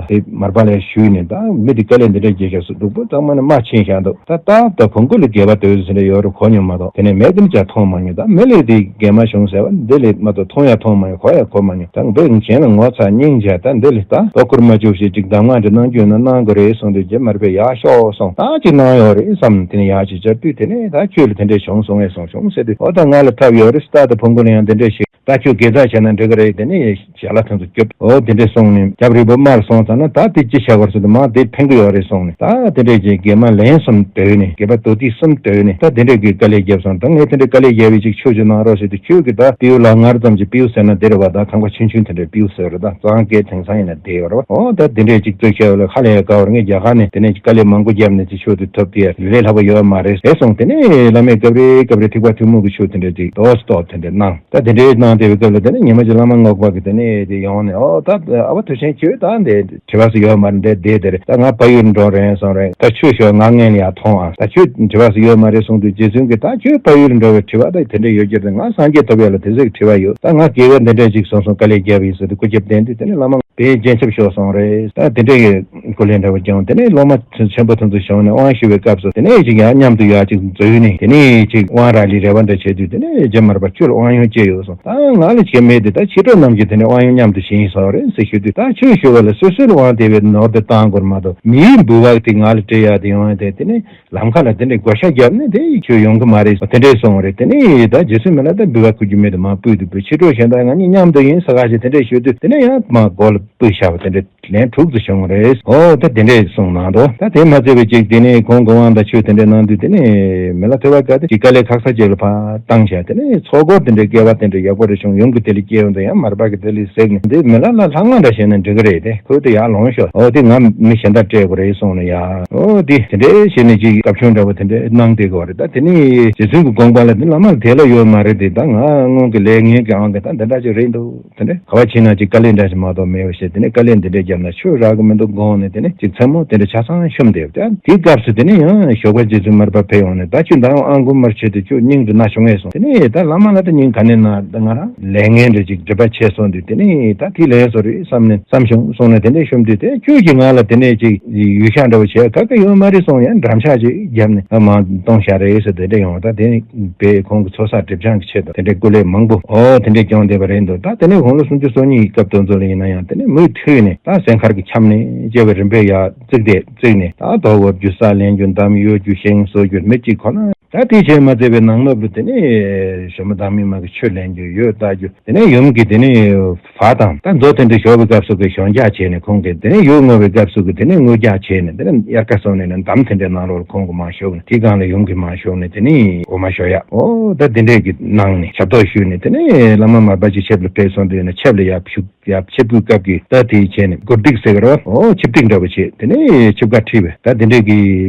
དེ་མར་པ་ལ་ཞུས་ནས་ད་མི་དེ་དཀའ་ལས་འདི་འདྲས་བརྒྱབ་ཤག་སུ་སྡུག་པོ་གཙང་མ་ནས་མ་ཕྱིན་ཤག་འདུག་ད་ད་ད་བོང་གུ་ལ་རྒྱས་པ་དོད་ཟེར་འདྲ་ཡོད་རེད། གོ་མྱོང་མ་གཏོགས་དེ་ནས་མེད་དེ་ནི་ཅག་མཐོང་མ་མྱོང་། ད་མི་ལས་དེ་རྒྱས་མ་བྱུང་ཟེར་བ་འདི་ལས་མ་གཏོགས་མཐོང་ཡ་མཐོང་མ་མྱོང་། གོ་ཡ་གོ་མ་མྱོང་། ད་འབོད་གཞན་ལ་ངོ་ཚ་སྙིང་རྗེ། ད་འདི་ལས་ད་དོ་ཁུར་མ་བཅུག་ཞེས་ཅིག་གདམས་ངག་འདི་གནང་རྒྱུ་ན་གནང་དགོས་རེད་གསུངས་དུས་རྗེ་མར་པས་ཡག་ཤོག་གསུངས། ད་ཅིག་གནང་ཡོད་རེད་བསམ། དེ་ནས་ཡག་ཅིག་བྱ་དུས་དེ་ནས་ད་ཁྱོད་ལ་དེ་འདྲས་བྱུང་སོང་ངས་སོང་བྱུང་ཟེར་དུས་ཨོ་ད་ང་ལ་ཐབས་ཡོད་རེད། ད་ད་བོང་གུ་ལ་ཡང་དེ་འདྲས་ཞིག་ད་ཁྱོད་དགེ་རྩ་བྱས་ན་འགྲིག་གི་རེད། དེ་ནས་ཞལ་ལག་ཐང་དུ་སྐྱོབ། འོ་དེ་འདྲས་སོང་ནས་སྐྱབས་རིན་པོ་དམར་སོང་ཙང་ན་ད་དེ་ཅི་བྱ་བར་སོང་དུ་མ་དེ་ཕན་གི་ཡོད་རེད་སོང་ནས། ད་དེ་འདྲས་ཀྱི་དགེ་མ་ལན་གསུམ་བཏོན་ནས་དགེ་བ་དོ་ཏི་གསུམ་བཏོན་ནས་ད་དེ་འདྲས་ཀྱི་དཀའ་ལས་བརྒྱབ་སོང་། ད་ངས་དེ་འདྲས་དཀའ་ལས་བརྒྱབ་པའི་ཅིག་ཆོས་ཅིག་གནང་རོགས་ཟེར་དུས་ཁྱོད་ཀྱི་ད་པིའུ་ལ་ངར་ཙམ་གྱི་པིའུ་ཟེར་ན་དེ་རེད་བ། ད་ཁང་པ་ཆུང་ཆུང་དེ་འདྲས་པིའུ་ཟེར་རེད། ད་གཙང་སྐད་དེང་སང་ཡིན་ན་དེ་ཡོད་རེད་བ། འོ་ད་དེ་འདྲས་ཅིག་བཙུགས་བྱས་ལ་ཧ་ལས་ཡ་དཀའ་བར་ངས་རྒྱ་གར་ནས་དེ་ནས་ཅིག་དཀའ་ལས་མང་པོ་བརྒྱབ་ནས་ཅིག་ཆོས་དེ་ཐོབ་དེ་ལས་སླ་པོ་ཡོད་མ་རེད་ཟེར་སོང་། དེ་ནས་བླ་མས་སྐབས་རེ་སྐབས་རེ་ཐིགས་པ་ཐུན་མོང་གི་ཆོས་དེ་འདྲས་ཅིག་ཏོག་ཙམ་ཏོག་དེ་འདྲས་གནང་། ད་དེ་འདྲའི་གནང་བསྡད་པའི་སྐབས་ལ་དེ་ནས་ཉི་མ་གཅིག་བླ་མ་རྔོག་པ་གིས་དེ་ནས་དེ་ཡོང་ནས་ཨོ་ད་ཨ་བ་ཐུགས་ཆེན་ཁྱོད་ད་འདི་དྲི་བ་སུ་ཡོད་མ་རེད། འདི་བསྡད་དེ་རེད། ད་ང་ཕ་ཡུལ་འགྲོ་རན་སོང་རེད། ད་ཁྱོད་ཤོག་ང་ངན་ལ་ཡར་ཐོང་ཨ། ད་ཁྱོད་དྲི་བ་སུ་ཡོད་མ་རེད་གསུངས་དུས་རྗེ་བཙུན་གྱིས་ད་ཁྱོད་ཕ་ཡུལ་འགྲོ་བའི་དྲི་བ་ད་དེ་འདྲ་ཡོད་ཀྱི་རེད། ང་སངས་རྒྱས་ཐོབ་ཡ་ལ་དེ་ཟིག་དྲི་བ་ཡོད། ད་ང་དགེ་བའི་འདི་འདྲ་ཞིག་སོང་སོང་དཀའ་ལས་བརྒྱབ་ཡིན་ཟེར་དུས་སྐུ་རྒྱབ་བསྟན་དུས་དེ་ནས་བླ་མ་དེའི་རྒྱན་ཆབ་ཤོར་སོང་རེད། ད་དེ་འདྲ་གི་སྐུ་ལས་འདྲ་བོ་ཀྱང་དེ་ནས་སློབ་མ་ཆེན་པོ་དེ་ཚོ་བྱུང་ནས་དབང་ཞུ་བའི་སྐབས་སུ་དེ་ནས་ཅིག་ཡང་མཉམ་དུ་ཡར་ཅིག་འཛུལ་ནས་དེ་ནས་ཅིག་དབང་རག་ལས་རེ་བ་འདྲ་བྱས་དུས་དེ་ནས་རྗེ་མར་པ་ཁྱོད་ལ་དབང་ཡོན་ཅི་ཡོད་གསུངས། ད་ང་ལ་ཅི་མེད་དེ་ད་མཆེད་གྲོགས་རྣམས་ཀྱིས་དེ་ནས་དབང་ཡོན་མཉམ་དུ་བྱིན་སོང་རེད་ཟེར་ཞུ་དུས། ད་ཆོས་ཞུ་བ་ལ་སོ་སོའི་དབང་དེ་བས་ནོར་དེ་བཏང་དགོས་མ་གཏོགས་མིའི་འབུལ་བ་དེ་ང་ལ་སྤྲད་ཡག་དེ་ཡོང་ཡ་དེ་དེ་ནས་ལམ་ཁ་ལ་དེ་འདྲའི་བགོ་བཤའ་བརྒྱབ་ནས་དེ་ཁྱོད་ཡོང་གི་མ་རེད་དེ་འདྲས་གསུངས་རེད། དེ་ནས་ད་རྗེ་བཙུན་མི་ལ་ད་འབུལ་བ་ཕུལ་རྒྱུ་མེད་དུ་མ་ཕུལ་དུས་བུ་མཆེད་གྲོགས་གཞན་དག་ང་གཉིས་མཉམ་དུ་ཡིན་ས་ག་ཞིག་དེ་འདྲས་ཞུ་དུས་དེ་ནས་ཡང་མ་མགོ་ལ་སྤོས་བཞག་པ་དེ་འདྲས་ལན་དྲུག་ཙམ་བྱུང་བ་རེད། ཨོ་ད་དེ་འདྲས་གསུངས་གནང་འདུག་ད་དེ་མ་ཚད་པའི་ཅིག་དེ་ནས་ཁོང་གི་དབང་དང་ཆོས་དེ་འདྲས་གནང་དུས་དེ་ནས་མི་ལ་ཐོས་པ་དགའ་དེ་ཅིག་དཀའ་ལས་ཁག་ས་ཅིག་ལ་ཕར་བཏང་བྱས་དེ་ནས་ཚོགས་འཁོར་དེ་འདྲས་སྐལ་བ་དེ་འདྲས་ཡག་པོ་རེ་བྱུང་། ཡུམ་གྱི་དེ་ལས་སྐྱེས་ཡོང་དུས་ཡང་མར་པ་གི་དེ་ལས་གཟིགས་ནས་འདི་མི་ལ་ལ་ལྷག་མ་འདྲ་བྱས་ན་འགྲིག་གི་རེད། དེ་ཁོས་དེ་ཡར་ལོངས་ཤོག་ཨོ་དེ་ང་མི་གཞན་དག་སྤྲད་དགོས་རེད་གསུངས་ནས་ཡ། ཨོ་དེ་དེ་འདྲས་བྱས་ནས་ཅིག་སྐབས་བྱུང་འདྲ་བོ་དེ་འདྲས་གནང་བསྡད་དགོས་རེད། ད་དེ་ནས་རྗེ་བཙུན་གྱི་དགོངས་པ་ལ་དེ་བླ་མ་དེ་ལ་ཡོད་མ་རེད་དེ། ད་ང་སྔོན་གྱི་ལས་ངན་གྱི་ཨང་གི་ད་འདི་འདྲ་ཅིག་རེད་འདུག་དེ་འདྲས་ག་བ་ཕྱིན་ན་ཅིག་དཀའ་ལས་འདྲ་ཞིག་མ་གཏོགས་མེད་པ་བྱས། དེ་ནས་དཀའ་ལས་འདི་འདྲས་བརྒྱབ་ན་ཆོས་རག་གི་མི་འདུག་དགོངས་ནས་དེ་ནས་ཅིག་མཚན་མོ་དེ་འདྲས་ཆ་ཚང་ཤོམ་བསྡད། དེ་དེའི་སྐབས་སུ་དེ་ནས་ཡང་ཞོགས་པ་རྗེ་བཙུན་མར་པ་ཕེབས་ཡོང་ནས་ད་ཁྱོད་ད་ཡང་ཨང་དགུ་མར་བྱེད་དུ་ཁྱོད་སྙིང་དུ་ན་བྱུང་ངས་སོང་། དེ་ནས་ད་བླ་མ་ལ་ད་སྙིང་ག་ནས་ན་ད་ང་རང་ལས་ངན་འདྲ་ཅིག་སྒྲིབ་པ་ཆེ་སོང་དུས་དེ་ནས་ད་དེ་ལས་སོ་རེད་བསམ་ནས་བསམ་བྱུང་སོང་ནས་དེ་འདྲས་ཤོམ་དུས་དེ་ཁྱོད་ཀྱིས་ང་ལ་དེ་ནས་ཅིག་ཡུལ་ཤག་འདྲ་བོ་བྱས་ག་ག་ཡོད་མ་རེད་སོང་ཡང་འགྲམ་ཤག་ཅིག་བརྒྱབ་ནས་མ་གཏོང་བཞག་རེད་ཟེར་དེ་འདྲས་ཡོང་བ། ད་དེ་ནས་པས་ཁོང་གི་ཚོགས་བསགས་སྒྲིབ་སྦྱང་གི་ཆེད་དུ་དེ་འདྲའི་སྐུ་ལས་མང་པོ་ཨོ་དེ་འདྲའི་སྐྱོང་བསྡད་པ་རེད་འདུག་ད་དེ་ནས་དགུང་ལོ་སུམ་ཅུ་སོ་གཉིས་ཀྱི་སྐབས་དེ་ཚོ་ལ་ཡིན་ན་ཡང་དེ་ནས་མུ་མཐུད་ནས་ད་སྲས་མཁར་གྱི་ཁྱམས་ནས་སྐྱེ་བའི་རིམ་པས་ཡར་བརྩིགས་ཏེ་བརྩིགས་ནས་ད་དོ་བབ་རྒྱུ་ས་ལེན་རྒྱུ་འདམ་གཡོ་རྒྱུ་ཞིང་བཟོ་རྒྱུ་མི་གཅིག་ཁོ་ན་ད་དེ་བྱས་མ་ཚད་པའི་ནང་ལོགས་ལ་དེ་ནས་ཞྭ་མོ་དང་མི་མ་གི་ཆུ་ལེན་རྒྱུ་ཡོས་བཏགས་རྒྱུ་དེ་ནས་ཡུམ་གྱི་དེ་ནས་བ་དང་ད་མཛོ་དེ་འདྲ་ཞོག་པའི་སྐབས་སུ་གི་ཞོ་འཇགས་བྱས་ནས་ཁོང་གིས་དེ་ནས་ཡུལ་སྔོ་བའི་སྐབས་སུ་གི་དེ་ནས་དངུལ་རྒྱག་བྱས་ནས་དེ་ནས་དབྱར་ཁ་སོང་ནས་ནས་འདམ་དེ་འདྲའི་ནང་ལོགས་ལ་ཁོང་གི་མ་ཞོག་ནས་དེའི་སྒང་ལ་ཡུམ་གྱི་མ་ཞོག་ནས་དེ་ནས་འོ་མ་ཞོ་ཡག་ཨོ་ད་དེ་འདྲས་ཀྱི་ནང་ནས་ཞབས་ཏོག་ཞུས་ནས་དེ་ནས་བླ་མ་མར་པ་ཅིག་ཆེབ་ལ་ཕེབས་སོང་དུས་ནས་ཆེབ་ལ་ཡར་བཞུགས། ཡ་ཆིབས་བསྒྱུར་སྐབས་ཀྱི་ད་དེའི་ཆེད་ནས་གོ་སྒྲིག་ཟེར་གི་རེད་བ། ཨོ་ཆིབས་སྒྲིག་འདྲ་པོ་བྱས་དེ་ནས་ཆིབས་ཁ་ཁྲིད་པའི་ད་དེ་འདྲས་ཀྱི་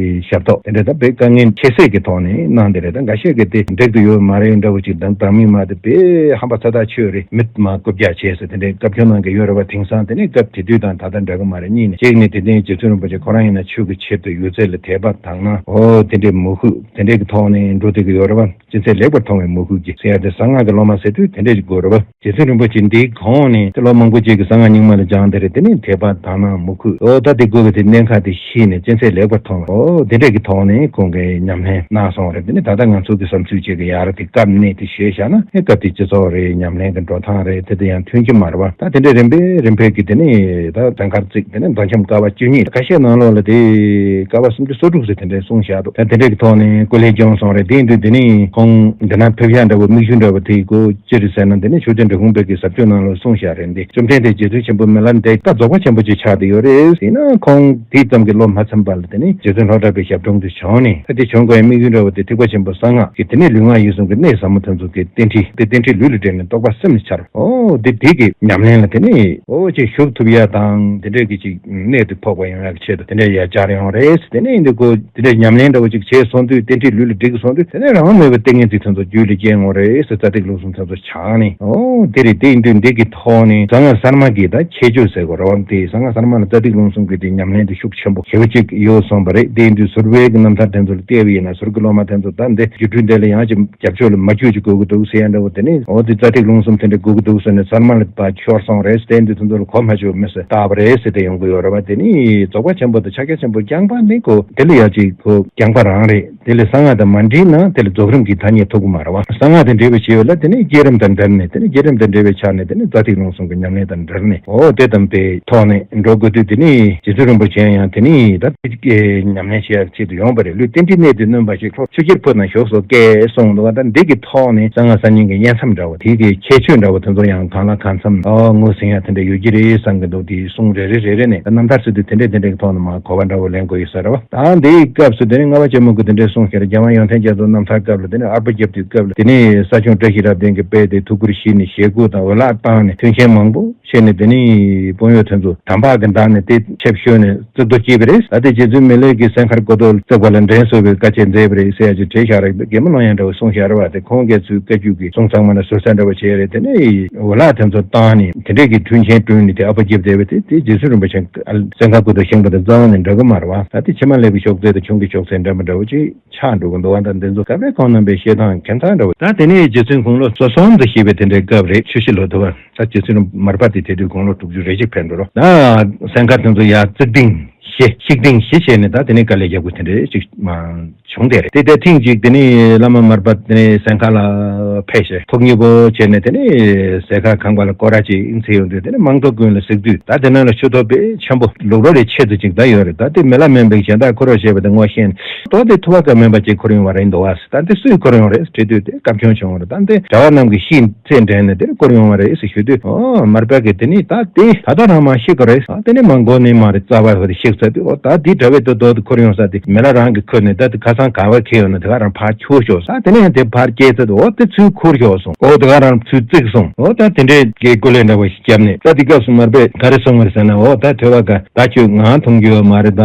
ཞབས་ཏོག་དེ་འདྲས་ད་དཔེ་དཀའ་ངལ་ཁྱད་བསད་ཀྱི་ཐོག་ནས་གནང་དེ་རེད། ད་འགའ་ཤས་ཀྱིས་དེ་འགྲིག་ཏུ་ཡོད་མ་རེད་འདྲ་པོ་ཅིག་དང་བདག་མིང་མ་དེ་དཔེ་ཧམ་པ་ཚ་ཐག་ཆོད་རེད། མི་མ་རྐུབ་བཀྱག་བྱས་ཟེར་དེ་འདྲས་བཀའ་བཀྱོན་གནང་གི་ཡོད་རེད་བ། དེང་སང་དེ་ནས་སྐབས་དེ་དུས་དང་ད་ལྟ་འདྲ་གི་མ་རེད། གཉིས་ནས་གཅིག་ནས་དེ་ནས་རྗེ་བཙུན་རིན་པོ་ཆེ་ཁོ་རང་ཡིན་ན་ཆོས་ཀྱི་ཆེད་དུ་ཡོད་ཚད་ལ་དད་པ་དག་སྣང་ཨོ་དེ་འདྲས་མོས་གུས་དེ་འདྲས་ཀྱི་ཐོག་ནས་འགྲོ་བསྡད་ཀྱི་ཡོད་རེད་བ། སྤྱན་ཚད་ལེགས་པར་མཐོང་བའི་མོས་གུས་ཀྱིས་ཟེར་ཡ་དེ་གསང་སྔགས་ཀྱི་སློབ་མ་ཟེར་དུས་དེ་འདྲས་ཀྱི་དགོས་རེད་བ། རྗེ་བཙུན་རིན་པོ་ཆེ་འདིའི་གོང་ནས་དེ་སློབ་མང་པོ་ཅིག་གིས་གསང་སྔགས་རྙིང་མ་ལ་སྦྱངས་དེ་རེད། དེ་ནས་དད་པ་དག་སྣང་མོས་གུས་ཨོ་ད་དེ་དགོས་ཀྱི་དེ་གནད་འགག་དེ་ཤེས་ནས་སྤྱན་ཚད་ལེགས་པར་མཐོང་བ་ཨོ་དེ་འདྲས་ཀྱི་ཐོག་ནས་ཁོང་གིས་ཉམས་ལེན་གནང་སོང་རེད། དེ་ནས་ད་ལྟ་ང་ཚོ་གི་བསམ་ཚུལ་ཅིག་གི་ཡར་དེ་སྐབས་གནས་དེ་བཤད་བཞག་ན་ཨེ་སྐབས་དེ་སྤྱི་ཚོགས་རེད། ཉམས་ལེན་གྱི་འགྲོ་སྟངས་རེད། དེ་དེ་ཡང་མཐུན་གྱི་མ་རེད་བ། ད་དེ་འདྲས་རིམ་པས་རིམ་པས་ཀྱི་དེ་ནས་ད་ཟངས་དཀར་བརྩིགས་དེ་ནས་མདོ་ཁྱིམ་ཀ་བ་བཅུ་གཉིས་ཁ་ཤས་ནང་ལོགས་ལ་དེ་ཀ་བ་སུམ་ཅུ་སོ་དྲུག་ཟེར་དེ་འདྲས་གསུངས་བཞག་འདུག་ད་དེ་འདྲས་ཀྱི་ཐོག་ནས་སྐུ་ལས་སྐྱོང་སོང་རེད། དེ་ཡིན་དུས་དེ་ནས་ཁོང་འདི་ན་ཕེབས་ཡག་འདྲ་བོ་དམིགས་ཡུལ་འདྲ་བོ་དེ་ཀོ་ཅི་རེད་ཟེར་ན་དེ་ནས་ཆོས་རྗེ་འབྲི་གུང་པའི་གི་ཟབ་ཆོས་ནང་ལ་གསུངས་བཞག་རེད། འདི་བཅོམ་ལྡན་འདས་རྗེ་བཙུན་ཆེན་པོ་མི་ལ་འདས་ད་རྫོགས་པ་ཆེན་པོ་ཅིག་ཆགས་བསྡད་ཡོད་རེད། ཡིན་ན་ཁོང་དེ་ཙམ་གྱི་བློ་མ་ཚིམ་པ་ལ་དེ་ནས་རྗེ་བཙུན་ལྷོ་བྲག་པའི་ཞབས་དྲུང་དུ་བྱོན་ནས་ད་དེ་བྱོན་དགོས་ཡ་དམིགས་ཡུལ་འདྲ་བོ་དེ་ཐེག་པ་ཆེན་པོ་གསང་སྔགས་ཀྱི་དེ་ནས་ལུས་ངག་ཡིད་གསུམ་གྱི་གནད་ཟབ་མོ་དེ་ཚོ་གི་རྟེན་འབྲེལ་དེ་རྟེན་འབྲེལ་ལུས་ལ་འབྲེལ་ནས་རྟོགས་པ་སེམས་ལ་འཆར་ཨོ་དེ་དེ་གི་ཉམས་ལེན་ལ་དེ་ནས་ཨོ་ཅིག་ཞུགས་ཐུབ་ཡ་དང་དེ་འདྲས་ཀྱི་ཅིག་གནད་དུ་ཕོག་པ་ཡོང་ཡག་གི་ཆེད་དུ་དེ་འདྲ་ཡར་བཅར་ཡོང་རེད། དེ་ནས་འདི་ཁོ་དེ་འདྲ་ཉམས་ལེན་འདྲ་བོ་ཅིག་བྱས་སོང་དུས་རྟེན་འབྲེལ་ལུས་ལ་འགྲིག་སོང་དུས་དེ་ནས་རང་དབང་མེད་པའི་ཏིང་ངེ་འཛིན་དེ་ཚོ་རྒྱུད་ལ་སྐྱེ་ཡོང་རེད་ཟེར། རྩ་ཐེག་ལུགས་གསུམ་དེ་ཚོ་སྦྱངས་ནས་ཨོ་དེ་རེད། དེ་ཡིན་དུས་འདི་གི་ཐོག་ནས་གསང་སྔགས་གསར་མ་གི་ད་ཁྱད་ཆོས་ཟེར་དགོས་རེད་བ། དེ་གསང་སྔགས་གསར་མ་ལ་རྩ་ཐེག་ལུགས་གསུམ་གི་དེ་ཉམས་ལེན་དེ་ཤུགས་ཆེན་པོ་ཞེ་པོ་ཅིག་ཡོད་སོང་བ་རེད། དེ་ཡིན་དུས་ཟུར་པའི་གི་རྣམ་ཐར་དེ་ཚོ་ལ་བལྟས་པ་ཡིན་ན་ཟུར་གི་སློབ་མ་དེ་ཚོ་ད་འདི་སྒྱུ་འཕྲུལ་འདི་ལ་ཡང་ཅིག་རྒྱབ་ཕྱོགས་ལ་མ་བསྒྱུར་ཅིག་དགོས་ཀྱི་འདུག་ཟེར་ཡ་འདྲ་བོ་དེ་ནི་འོ་དེ་རྩ་ཐེག་ལུགས་གསུམ་དེ་འདྲ་དགོས་ཀྱི་འདུག་ཟེར་ནས་གསར་མ་ལ་ཕར་ཤོར་སོང་རེད། དེ་འདི་ཚོ་ཚོ་ལ་གོ་མ་ཆོད་མི་སྲིད་བཏགས་པ་རེད་ཟེར་ཏེ་ཡོང་གི་ཡོད་རེད་བ། དེ་ནི་རྫོགས་པ་ཆེན་པོ་དང་ཕྱག་རྒྱ་ཆེན་པོ་རྐྱང་པ་ནི་ཁོ་དེ་ལ་ཡ་ཅིག་ཁོ་རྐྱང་པ་རང་རེད། དེ་ལས་གསང་སྔགས་དང་མ་འདྲེས་ན་དེ་ལ་རྫོགས་རིམ་གྱི་ཐ་སྙད་ཐོབ་ཀྱི་མ་རེད་བ། གསང་སྔགས་དང་འབྲེལ་བའི་ཆེ་བ་ལ་དེ་ནི་བསྐྱེད་རིམ་དང་འབྲེལ་ནས་དེ་ནི་བསྐྱེད་རིམ་དང་འབྲེལ་བའི་ཆ་ནས་དེ་ནི་རྩ་ཐེག་ལུགས་གསུམ་གྱི་ཉམས་ལེན་དང་འབྲེལ་ནས་འོ་དེ་དམ་པའི་ཐོག་ནས་འགྲོ་དགོས་དུས་དེ་ནི་རྗེ་བཙུན་རིན་པོ་ཆེ་ཡང་དེ་ནི་ད་དེ་ཉམས་ལེན་བྱེད་ཡག་ཆེད་དུ་ཡོང་བ་རེད། ལུས་རྟེན་འབྲེལ་གནད་དུ་བསྣུན་པ་ཞིག་ལྷོ་ཆུ་སྐྱེར་འཕོས་ན་ཞོགས་སོགས་སྐད་གསུངས་འདུག་བ། ད་འདི་གི་ཐོག་ནས་གསང་སྔགས་གསར་རྙིང་གི་དབྱེ་མཚམས་འདྲ་བོ་དེ་གི་ཁྱད་ཆོས་འདྲ་བོ་དེ་ཚོ་ཡང་གང་ལ་གང་འཚམ་ཨ་ངོས་ཟིན་ཡ་དེ་འདྲ་ཡོད་ཀྱི་རེད་བསམ་གི་འདུག་དེ་གསུང་རེ་རེ་རེ་རེ་ནས་རྣམ་ཐར་ཟེར་དུས་དེ་འདྲས་དེ་འདྲས་ཀྱི་ཐོག་ནས་མ་གོ་བ་འདྲ་བོ་ལེན་དགོས་ཡོད་ས་རེད་བ། ད་འདིའི་སྐབས་སུ་དེ་ནས་ལྔ་པ་ཆེན་མོ་གི་དེ་འདྲས་གསུངས་ཤར་རྒྱལ་དབང་ཡོན་ཏན་རྒྱ་མཚོ་རྣམ་ཐར་སྐབས་ལ་དེ་ནས་ཨར་པ་རྒྱབ་དུས་སྐབས་ལ་དེ་ནས་ས་སྐྱོང་བཀྲ་ཤིས་རབ་བརྟན་གྱི་དཔལ་དེ་ཐུགས་ཁུར་བཞེས་ནས་ཞལ་བཀོད་དང་འོལ་ལག་བཏང་ནས་མཐུན་རྐྱེན་མང་པོ་བྱས་ནས་དེ་ནས་དཔོན་གཡོག་དེ་ཚོ་དམ་པ་གི་མདའ་ནས་དེ་ཆེབ་ཤོར་ནས་རྩིབ་ཏོ་སྐྱེས་པ་རེད། ད་དེ་རྗེ་བཙུན་མི་ལའི་གི་སྲས་མཁར་དགུ་ཐོག་བརྩེགས་པ་ལ་འགྲན་བཟོ་བའི་དཀའ་སྤྱད་མཛད་པ་རེད་ཟེར་ཡ་ཅིག་བྲིས་བཞག་རེད། རྒན་མོ་ལོ་ཡན་འདྲ་བོ་གསུངས་བཞག་རེད་བ། དེ་ཁོང་གིས་ཚུར་བཀའ་བརྒྱུད་ཀྱི་གསུང་ཚང་མ་ལ་ཟུར་ཟ་འདྲ་བོ་བྱས་རེད། དེ་ནས་འོལ་ལག་དེ་ཚོ་བཏང་ནས་དེ་འདྲས་ཀྱི་མཐུན་རྐྱེན་བསྐྲུན་ནས་དེ་ཨ་ཕ་རྒྱབ་བསྡད་པ་དེ་དེ་རྗེ་བཙུན་རིན་པོ་ཆེ་སྲས་མཁར་དགུ་ཐོག་བཞེངས་པ་དང་རྩ་བ་ནས་འདྲ་གི་མ་རེད་བ། ད་དེ་ཕྱི་མ་ལེགས་པའི་ཤོག་ཚད་དང་ཆུང་གི་ཤོག་ཚད་འདྲ་མི་འདྲ་བོ་ཅིག་ཆགས་འགྲོ་གི་འདུག་བ། ད་འདི་ཚོ་སྐབས་རེ་ཁོང་རྣམ་པའི་བཤད་སྟངས་ཁྱད་མཚར་འདྲ་བོ། ད་དེ་ནས་རྗེ་བཙུན་དགུང་ལོ་སོ་གསུམ་དུ་བཞེས་པའི་དེ་འདྲའི་སྐབས་རེད། ཆུ་བཞི་ལོ་དུ་བ་ད་རྗེ་བཙུན་མར་པ་དེ་དེ་དུས་དགུང་ལོ་དྲུག་ཅུ་རེ་གཅིག་ཕེབས་འགྲོ་རོགས། ད་སྲས་མཁར་དེ་ཚོ་ཡར་བརྩིགས་ཏིང་བཞི་བཤིག་ཏིང་བཞི་བྱས་ནས་ད་དེ་ནས་དཀའ་ལས་རྒྱག་དགོས་དེ་འདྲའི་ཅིག་མ་བྱུང་དེ་རེད། དེ་ལྟར་ཐེངས་གཅིག་དེ་ནས་བླ་མ་མར་པ་དེ་ནས་སྲས་མཁར་ལ་ཕེབས་ཤེ་ཐུགས་མཉེས་པོ་བྱས་ནས་དེ་ནས་ཟས་ཁ་ཁང་པ་ལ་སྐོར་ར་ཅིག་འཚོལ་ཡོང་དུས་དེ་ནས་མང་ཐོག་ཀུན་ལ་གཟིགས་དུས་ད་དེ་ནང་ལ་ཆུ་ཐོག་དཔེ་ཆེན་པོ་ལུག་རོ་ལས་ཆེ་ཙམ་ཅིག་ད་ཡོད་རེད། ད་དེ་མི་ལ་སྨན་པའི་གཞན་དག་འཁུར་རོགས་བྱས་པ་དེ་ངོ་ཤེས་ནས་ཏོག་དེ་ཐུ་བ་ཀ་སྨན་པ་ཅིག་འཁུར་ཡོང་བ་རེད་འདུག་ཨ། ད་དེ་སུས་འཁུར་ཡོང་རེད་དྲིས་དུས་དེ་བཀའ་བཀྱོན་བྱུང་བ་རེད། ད་དེ་གྲྭ་བ་རྣམས་ཀྱིས་ཤིང་ཚད་འདྲེན་ནས་དེར་བསྐོར་ཡོང་བ་རེད་ཟེར་ཞུ་དུས། ཨོ་མར་པ་གིས་དེ་ནི་ད་དེ་ད་ལྟ་རང་མ་ཤི་གི་རེད། ཨ་དེ་ནི་མ་མགོ་ནས་མ་རེད། རྩ་བ་ཧོ་དེ་ཤི་ཚར་དུས་ཨོ་ད་དེ་གྲྭ་བའི་དོ་དོ་དེ་འཁོར་ཡོང་ས་དེ་མི་ལ་རང་གིས་འཁུར་ནས་ད་དེ་ཁ་སང་ག་བ་ཁེལ་ཡོང་ན་དེ་ག་རང་ཕར་ཁྱུར་ཤོག་ས། དེ་ནས་ཡང་དེ་ཕར་སྐྱེལ་ཚར་དུས་ཨོ་དེ་ཚུར་འཁུར་ཤོག་སོང་། ཨོ་དེ་ག་རང་ཚུར་བརྩིགས་སོང་། ཨོ་ད་དེ་འདྲས་ཀྱི་སྐུ་ལས་འདྲ་བ་ཞིག་བརྒྱབ་ནས་ད་དེ་སྐབས་སུ་མར་པས་ག་རེ་གསུངས་པ་རེད་ཟེར་ན། ཨོ་ད་ཐོས་པ་ག་ད་ཁྱོད་ང་མཐོང་རྒྱུ་ཡོད་མ་རེད། ད་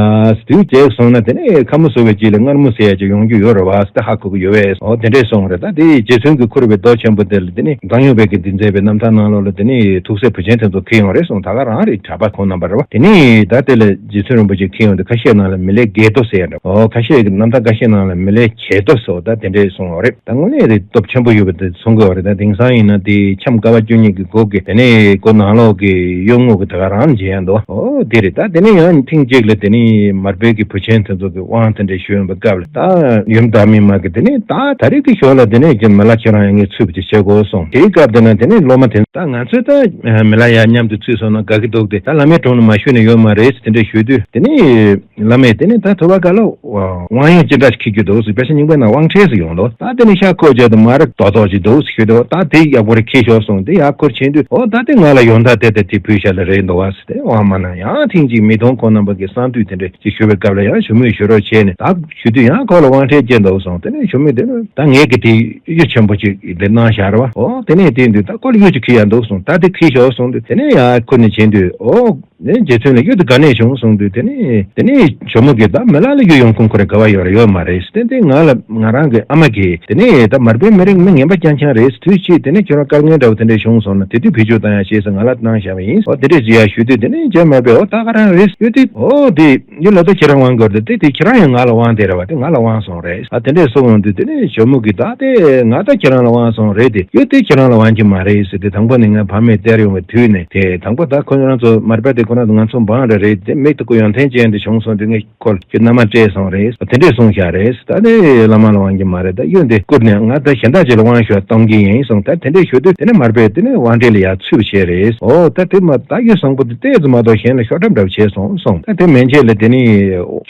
དུས་བྱས་སོང་ན་དེ་ནས་ཁ་མོ་བཟོ་བའི་རྗེས་ལ་མངར་མོ་ཟེར་ཡ་ཅིག་ཡོང་རྒྱུ་ཡོད་རེད་བ་ཟེར་ཧ་གོ་གི་ཡོད་པས། ཨོ་དེ་འདྲས་སོང་རེད། ད་དེ་རྗེ་བཙུན་གྱིས་ཁུར་བའི་རྡོ་ཆེན་པོ་དེ་ལ་དེ་ནས་འཛམ་གཡོག་པའི་གི་འདི་མཛད་པའི་རྣམ་ཐར་ནང་ལོགས་ལ་དེ་ནས་ཐུགས་སྲས་བུ་ཆེན་དེ་ཚོ་ཁྱེར་ཡོང་རེད་གསུངས། ད་ག་རང་རེད། གྲྭ་པ་ཁོང་རྣམ་པ་རེད་བ། དེ་ནས་ད་དེ་ལ་རྗེ་བཙུན་རིན་པོ་ཆེ་ཁྱེར་ཡོང་དུས་ཁ་ཤས་ནང་ལ་མི་ལའི་གྱེས་རྡོ་ཟེར་ཡ་འདྲ། ཨོ་ཁ་ཤས་ཀྱི་རྣམ་ཐར་ཁ་ཤས་ནང་ལ་མི་ལའི་གྱེས་རྡོ་ཟེར་བ་ད་དེ་འདྲས་གསུངས་ཡོད་རེད། ད་དངོས་གནས་རེད་སྟོབས་ཆེན་པོ་ཡོད་པ་དེ་གསུང་གི་ཡོད་རེད། ད་དེང་སང་ཡིན་ན་དེ་འཆམ་ཀ་བ་བཅུ་གཉིས་ཀྱི་སྒོ་གི་དེ་ནས་སྒོ་ནང་ལོགས་ཀྱི་གཡོ་ངོ་གི་ད་ག་རང་མཇལ་ཡ་འདུག་ཨོ་དེ་རེད། ད་དེ་ནས་ཡང་ཐེངས་གཅིག་ལ་དེ་ནས་མར་པའི་གི་བུ་ཆེན་དེ་ཚོ་གི་དབང་དེ་འདྲ་ཞུས་ཡོང་པའི་སྐབས་ལ་ད་ཡུམ་བདག་མེད་མ་གི་དེ་ནས་ད་ད་རེས་ཀྱི་ཞོར་ལ་དེ་ནས་ཀྱི་མི་ལ་ཁྱེད་རང་ཡང་ངས་ཚུད་པ་ཅིག་བྱེད་དགོས་གསུངས། དེའི་སྐབས་དེ་ན་དེ་ནས་སློབ་མ་དེ་ད་ང་ཚོས་ད་མི་ལ་ཡ་མཉམ་དུ་ཚུད་སོང་ན་དགའ་གི་འདུག་སྟེ་ད་བླ་མའི་དྲུང་ལ་མ་ཞུས་ན་ཡོད་མ་རེད་དེ་འདྲ་ཞུས་དུས། དེ་ནས་བླ་མས་དེ་ནས་ད་ཐོས་པ་ག་ལ་དབང་ཡོན་ཅི་འདྲ་ཞིག་འཁྱེར་རྒྱུ་འདུག་ཟེར། དཔེ་ཆ་རྙིང་པའི་ནང་དབང་ཁྲིད་ཟེར་ཡོང་འདུག་ད་དེ་ནས་ཤ་འཁོར་བྱས་ཏེ་མ་ར་རྡོག་རྡོག་ཅིག་འདུག་ཟེར་ཞུས་འདུག་ད་དེ་ཡག་པོ་རེ་འཁྱེར་ཤོག་གསུངས། དེ་ཡར་འཁོར་ཕྱིན་དུས་ཨོ་ད་དེ་ང་ལ་ཡོན་བདག་དེ་དེ་དེ་ཕུལ་བཞག་ལེ་རེད་འདུག་བ་ཟེར། དེ་དབང་མ་གནང་། ཡང་ཐེངས་གཅིག་མི་ཐོང་ཁོང་རྣམ་པ་གི་གསང་འདུས་དེ་འདྲ་ཅིག་ཞུ་བའི་སྐབས་ལ་ཡང་ཞུ་མོས་ཞུ་རོགས་བྱས་ནས་ད་ཞུ་དུས་ཡང་ཁོ་ལ་དབང་ཁྲིད་བསྐྱོན་འདུག་གསུངས། དེ་ནས་ཞུ་མོས་དེ་ནས་ད་ངས་གི་དེ་གཡུ་ཆེན་པོ་ཅིག་དེ་གནང་བཞག་རེད་བ། ཨོ་དེ་ནས་དེ་དུས་ད་ཁོ་ལ་གཡུ་ཅིག་འཁྱེར་ཡག་འདུག་གསུངས། ད་དེ་འཁྱེར་ཤོག་གསུངས་དུས་དེ་ནས་ཡར་འཁོར་ནས་ཕྱིན་དུས་ཨོ། ནས་རྗེ་བཙུན་ལ་གཡུ་དེ་ག་ནས་བྱུང་གསུངས་དུས་དེ་ནས་དེ་ནས་ཞོ་མོ་གིས་ད་མི་ལ་ལ་གཡུ་ཡོང་ཁུངས་ཁོ་རང་ག་བ་ཡོད་རེད་ཡོད་མ་རེད། དེ་དེ་ང་ལ་ང་རང་གི་ཨ་མ་གིས་དེ་ནས་ད་མར་པའི་མི་རིགས་མི་ངན་པ་རྐྱང་རྐྱང་རེད། དུས་ཕྱིས་དེ་ནས་ཁྱོད་རང་དཀའ་ངལ་འདྲ་བོ་དེ་འདྲ་བྱུང་སོང་ན་དེ་དུས་བེད་སྤྱོད་བཏང་ཡ་ཞེས་སུ་ང་ལ་གནང་བཞག་པ་ཡིན། ཨོ་དེ་འདྲས་ཅི་ཡ་ཞུ་དུས་དེ་ནས་རྗེ་མར་པས་ཨོ་ད་ག་རང་རེད་ཡོད་དུས་ཨོ་དེ་གཡུ་ལ་ད་ཁྱེད་རང་དབང་དགོས་རེད། དེ་དེ་ཁྱེད་རང་ཡང་ང་ལ་དབང་དེ་རེད་བ། དེ་ང་ལ་དབང་སོང་རེད། ཨ་དེ་འདྲས་གསུངས་ཡོང་དུས་དེ་ནས་ཞོ་མོ་གིས་ད་དེ་ང་ད་ཁྱེད་རང་ལ་དབང་སོང་རེད། དེ་གཡུ་དེ་ཁྱེད་རང་ལ་དབང་གི་མ་རེད་ཟེར་ཏེ་དང་པོ་ནས་ངའི་ཕ་མས་སྟེར་ཡོང་བའི་དུས་ནས་དེ་དང་པོ་ད་ཁོ་རང་ཚོ་མར་པ་དེ་ཁོ་རང་ཚོ་ང་ཚོ་འབངས་རེ་རེད། དེ་མིག་ཏུ་ཁོ་ཡོན་ཏན་ཅན་དེ་བྱུང་སོང་དུས་ངས་ཁོ་ལ་ཁྱོད་མནའ་མ་སྤྲད་སོང་རེད། དེ་འདྲས་གསུངས་བཞག་རེད། ད་ནི་བླ་མ་ལ་དབང་གི་མ་རེད། ད་གཡུ་འདི་བསྐུར་ནས་ང་ད་གཞན་དག་ཅིག་ལ་དབང་ཞུ་བ་གཏོང་གི་ཡིན་གསུངས། ད་དེ་འདྲས་ཞུ་དུས་དེ་ནས་མར་པས་དེ་ནས་དབང་འདྲེན་ལ་ཡར་ཚུད་པ་བྱས་རེད། ཨོ་ད་དེ་མ་ད་གཡུ་བཟང་པོ་དེ་ཏོག་ཙམ་མ་གཏོགས་གཞན་ལ་ཤོར་གྲབས་འདྲ་བོ་བྱས་སོང་གསུངས། ད་དེ་མན་ཆད་ལ་དེ་ནས་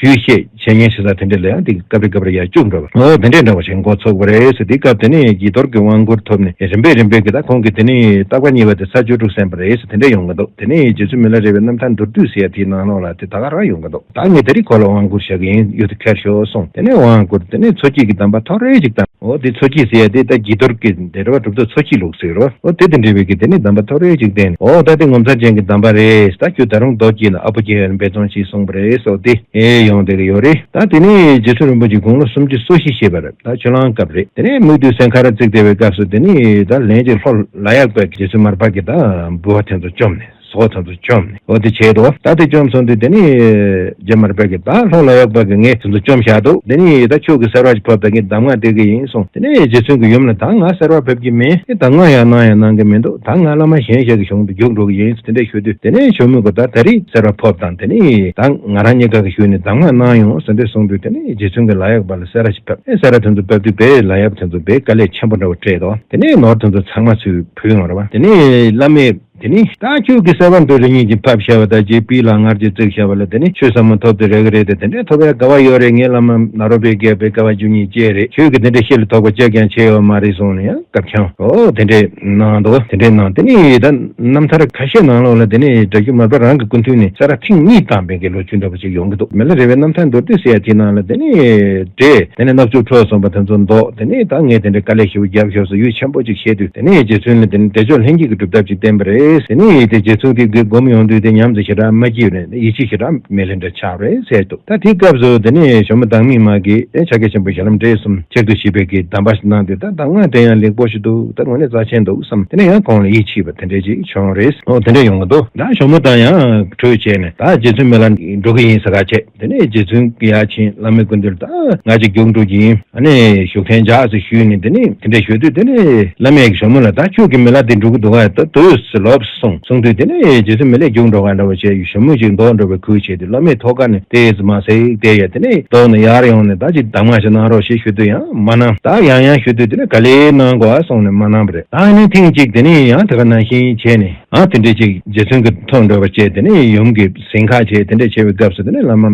ཇུས་བཤད་བྱེད་ཉན་ཞེ་ས་དེ་འདྲས་ལ་ཡང་དེ་སྐབས་རེ་སྐབས་རེ་ཡར་བཅུག་འགྲོ་བ། ཨོ་དེ་འདྲས་འདྲ་བོ་ཞིག་འགོ་ཚུགས་པ་རེད་ཟེར། དེ་སྐབས་དེ་ནས་དགྱེས་རྡོར་གྱི་དབང་བསྐུར་ཐོབ་ནས་རིམ་པས་རིམ་པས་ཀྱི་ད་ཁོང་གི་དེ་ནས་བརྟག་པ་གཉིས་པ་དེ་ས་བཅུ་དྲུག་གསན་པ་རེད་ཟེར་དེ་འདྲས་ཡོང་གི་འདུག་དེ་ནས་རྗེ་བཙུན་མི་ལ་རས་པའི་རྣམ་ཐར་མདོར་བསྡུས་ཟེར་ཡ་དེའི་ནང་ལོགས་ལ་དེ་ད་ག་རང་ཡོང་གི་འདུག་ད་ངས་དེ་རིང་ཁོ་ལ་དབང་བསྐུར་བྱ་གི་ཡིན། གཡུ་དེ་ཁྱེར་ཤོག་གསུངས། དེ་ནས་དབང་བསྐུར། དེ་ནས་མཚོ་སྐྱེས་ཀྱི་གདམས་པ་ཐོ་རེ་ཅིག་བཏང་། འོ་དེ་མཚོ་སྐྱེས་ཟེར་ཡ་དེ་ད་དགྱེས་རྡོར་གྱི་འདི་རེད་བ། གྲུབ་ཐོབ་མཚོ་སྐྱེས་ལུགས་ཟེར་རོ། འོ་དེ་དང་འབྲེལ་བའི་གི་དེ་ནས་གདམས་པ་ཐོ་རེ་ཅིག་བསྟན། འོ་ད་དེ་ངོ་མཚར་ཅན་གྱི་གདམས་པ་རེད། ད་ཁྱོད་ད་རུང་མདོ་སྐྱེས་ན་ཨ་པོ་སྐྱེས་ཡོད་ན་འབད་བརྩོན་བྱེད་གསུངས་པ་རེད་སོགས་དེ་ཨེ་ཡོང་བསྡད་ཀྱི་ཡོད་རེད། ད་དེ་ནས་རྗེ་བཙུན་རིན་པོ་ཆེ་དགུང་ལོ་སུམ་ཅུ་སོ་བཞི་བཞེས་པ་རེད། ད་ཆུ་གླང་སྐབས་རེད། དེ་ནས་མིག་ཏུ་སེང་ཁ་ར་བརྩིགས་བསྡད་པའི་སྐབས་སུ་དེ་ནས་ད་ལན་ཅིག་ལྷོ་ལ་ཡག་པའི་རྗེ་བཙུན་མར་པ་གིས་ད་འབུལ་བ་དེ་ཚོ་བཅོམ་ནས། ཟོག་དེ་ཚོ་བཅོམ་ནས། འོ་དེ་བྱས་འདུག་ད་དེ་བཅོམ་སོང་དུས་དེ་ནི་རྗེ་མར་པ་གིས་ད་ལྷོ་ལ་ཡག་པ་གིས་ངས་དེ་ཚོ་བཅོམ་བཞག་འདུག་དེ་ནི་ད་ཁྱོད་ཀྱིས་གསོལ་བ་ཞིག་ཕབ། ད་ངས་གདམས་ངག་སྟེར་གི་ཡིན་གསུངས། དེ་ནས་རྗེ་བཙུན་གྱི་ཡུམ་ལ་ད་ང་གསོལ་བ་ཕབ་ཀྱི་མེད། དེ་གདམས་ངག་ཡང་གནང་ཡང་གནང་གི་མི་འདུག་ད་ང་བླ་མ་གཞན་ཞིག་གི་གཞུང་དུ་རྒྱུགས་འགྲོ་གི་ཡིན་ཟེར་དེ་འདྲས་ཞུ་དུས་དེ་ནས་ཞོ་མོ་གིས་ད་ད་རེས་གསོལ་བ་ཕབ་དང་། དེ་ནས་ད་ང་རང་གཉིས་ཀ་གི་ཞུས་ནས་གདམས་ངག་གནང་ཡོང་ཟེར་འདྲས་གསུངས་དུས་དེ་ནས་རྗེ་བཙུན་གྱིས་ལ་ཡག་པ་ལ་གསོལ་བ་ཞིག་ཕབ། ཨེ་གསོལ་བ་དེ་ཚོ་ཕབ་དུས་དཔེ་ལ་ཡག་པ་དེ་ཚོ་དཔེ་དཀའ་ལས་ཆེན་པོ་འདྲ་བོ་སྤྲད་འདུག་དེ་ནས་ནོར་དེ་ཚོ་ཚང་མ་ཚུར་ཕུལ་ཡོང་རེད་བ། དེ་ནས་བླ་མས། དེ་ནི་ད་ཁྱོད་ཀྱིས་གསོལ་བ་འདི་རེ་གཉིས་ཀྱིས་ཕབ་བཞག་པ་དང་རྗེ་སྤོས་ལ་སྔར་རྗེས་བརྩེགས་བཞག་པ་ལ་དེ་ནི་ཆོས་ཟབ་མོ་ཐོབ་སྟེ་རེ་གི་རེད་དེ། དེ་འདྲའི་ཐོབ་པའི་དགའ་བ་ཡོད་རེད། ངའི་བླ་མ་ནཱ་རོ་པའི་རྒྱལ་པོའི་དགའ་བ་བཅུ་གཉིས་བཅས་རེད། ཁྱོད་ཀྱིས་དེ་འདྲའི་ཤེས་ལ་ཐོགས་པ་གཅིག་ཀྱང་བྱས་ཡོད་མ་རེད་གསུངས་ནས་ཡང་སྐབས་ཀྱང་འོ་དེ་འདྲས་གནང་འདུག་དེ་འདྲས་གནང་། དེ་ནི་ད་རྣམ་ཐར་ཁ་ཤས་ནང་ལོགས་ལ་དེ་ནི་སྒྲ་སྒྱུར་མར་པ་རང་གི་སྐུ་མདུན་ནས་གསལ་བསྒྲགས་ཐེངས་གཉིས་བཏང་པའི་གི་ལོ་རྒྱུས་འདྲ་པོ་ཅིག་ཡོང་གི་འདུག་མི་ལ་རས་པའི་རྣམ་ཐར་མདོར་བསྡུས་ཟེར་ཡ་དེའི་ནང་ལ་དེ་ནི་འདྲས་དེ་ནི་སྣབས་ཚུགས་ཁྲོ་གསུངས་པ་དེ་ཚོ་འདོགས། དེ་ནས་ད་ངས་དེ་འདྲའི་དཀའ་ལས་ཞེ་པོ་བརྒྱབ་ཤོག་ཟེར་ཡུས་ཆེན་པོ་ཅིག་བཤད་དུས། དེ་ནས་རྗེ་བཙུན་ལ་དེ་ནས་བདེ་མཆོག་ལྷན་སྐྱེས་ཀྱི་སྒྲུབ་ཐབས་ཅིག་བསྟན་པ་རེད། དེ་ནས་དེ་རྗེ་བཙུན་གྱིས་དེ་སྒོམ་ཡོང་དུས་དེ་ཉམས་ཟེར་ཞེ་དྲག་མ་སྐྱེས་ནས་ཡིད་ཆེས་ཞེ་དྲག་མེད་ལེ་འདྲ་ཆགས་རེད་ཟེར་འདུག་ད་དེའི་སྐབས་སུ་དེ་ནས་ཞོ་མོ་བདག་མེད་མ་གིས་ཨེ་ཕྱག་རྒྱ་ཆེན་པོ་ཞལ་ལམ་འབྲས་གསུམ་ཆེད་དུ་ཞེས་པའི་གི་གདམས་པ་ཞིག་གནང་དུས། ད་གདམས་ངག་དེ་ཡང་ལེགས་པོ་ཞིག་འདུག་ད་དངོས་གནས་རྩ་ཆེན་འདུག་བསམ། དེ་ནས་ཡང་ཁོང་ལ་ཡིད་ཆེས་པ་དེ་འདྲ་ཅིག་བྱུང་རེད། འོ་དེ་འདྲ་ཡོང་གི་འདུག་ད་ཞོ་མོ་དང་ཡང་གྲོས་བྱས་ནས་ད་རྗེ་བཙུན་མི་ལ་འགྲོ་གི་ཡིན་ཟེར་ག་བྱས། དེ་ནས་རྗེ་བཙུན་གྱི་ཡར་ཕྱིན་བླ་མའི་སྐུ་མདུན་ལ་ད་ང་ཅིག་རྒྱུགས་འགྲོ་གི་ཡིན། ཨ་ནི་བཞུགས་གདན་འཇགས་ཟེར་ཞུས་ནས་དེ་ནས་དེ་འདྲ་ཞུ་དུས་དེ་ནས་བླ་མས་ཞོ་མོ་ལ་ད་ཁྱོད་ཀྱི་མི་ལ་དེ་འགྲོ་གི་འདུག་ག་ད་དུས་སུ་ལོབས་སོང་གསུངས་དུས། དེ་ནས་རྗེ་བཙུན་མི་ལས་རྒྱུགས་འགྲོ་ག་འདྲ་བོ་བྱས་ཞོ་མོ་ཅིག་འདོགས་འགྲོ་བའི་ཁུལ་བྱས་དུས་བླ་མས་ཐོག་ཁ་ནས་དེ་ཟེར་མ་ཟེར་དེ་ཡ་དེ་ནས་འདོགས་ནས་ཡར་ཡོང་ནས་ད་ཅིག་གདམས་ངག་ཞིག་གནང་རོགས་ཞེས་ཞུ་དུས་ཡང་མ་གནང་། ད་ཡང་ཡང་ཞུ་དུས་དེ་ནས་ག་ལེར་གནང་དགོས་ཨ་གསུངས་ནས་མ་གནང་བ་རེད། ད་ཨ་ནི་ཐེངས་གཅིག་དེ་ནས་ཡང་དེ་ག་ནང་བཞིན་བྱས་ནས། ཨ་དེ་འདྲས་ཅིག་རྗེ་བཙུན་གྱི་ཐུགས་འདོད་པ་བྱས་དེ་ནས་ཡུམ་གྱི་ཟིན་ཁ་བྱས་དེ་འདྲས་བྱས་པའི་སྐབས་སུ་དེ་ནས་བླ་མ་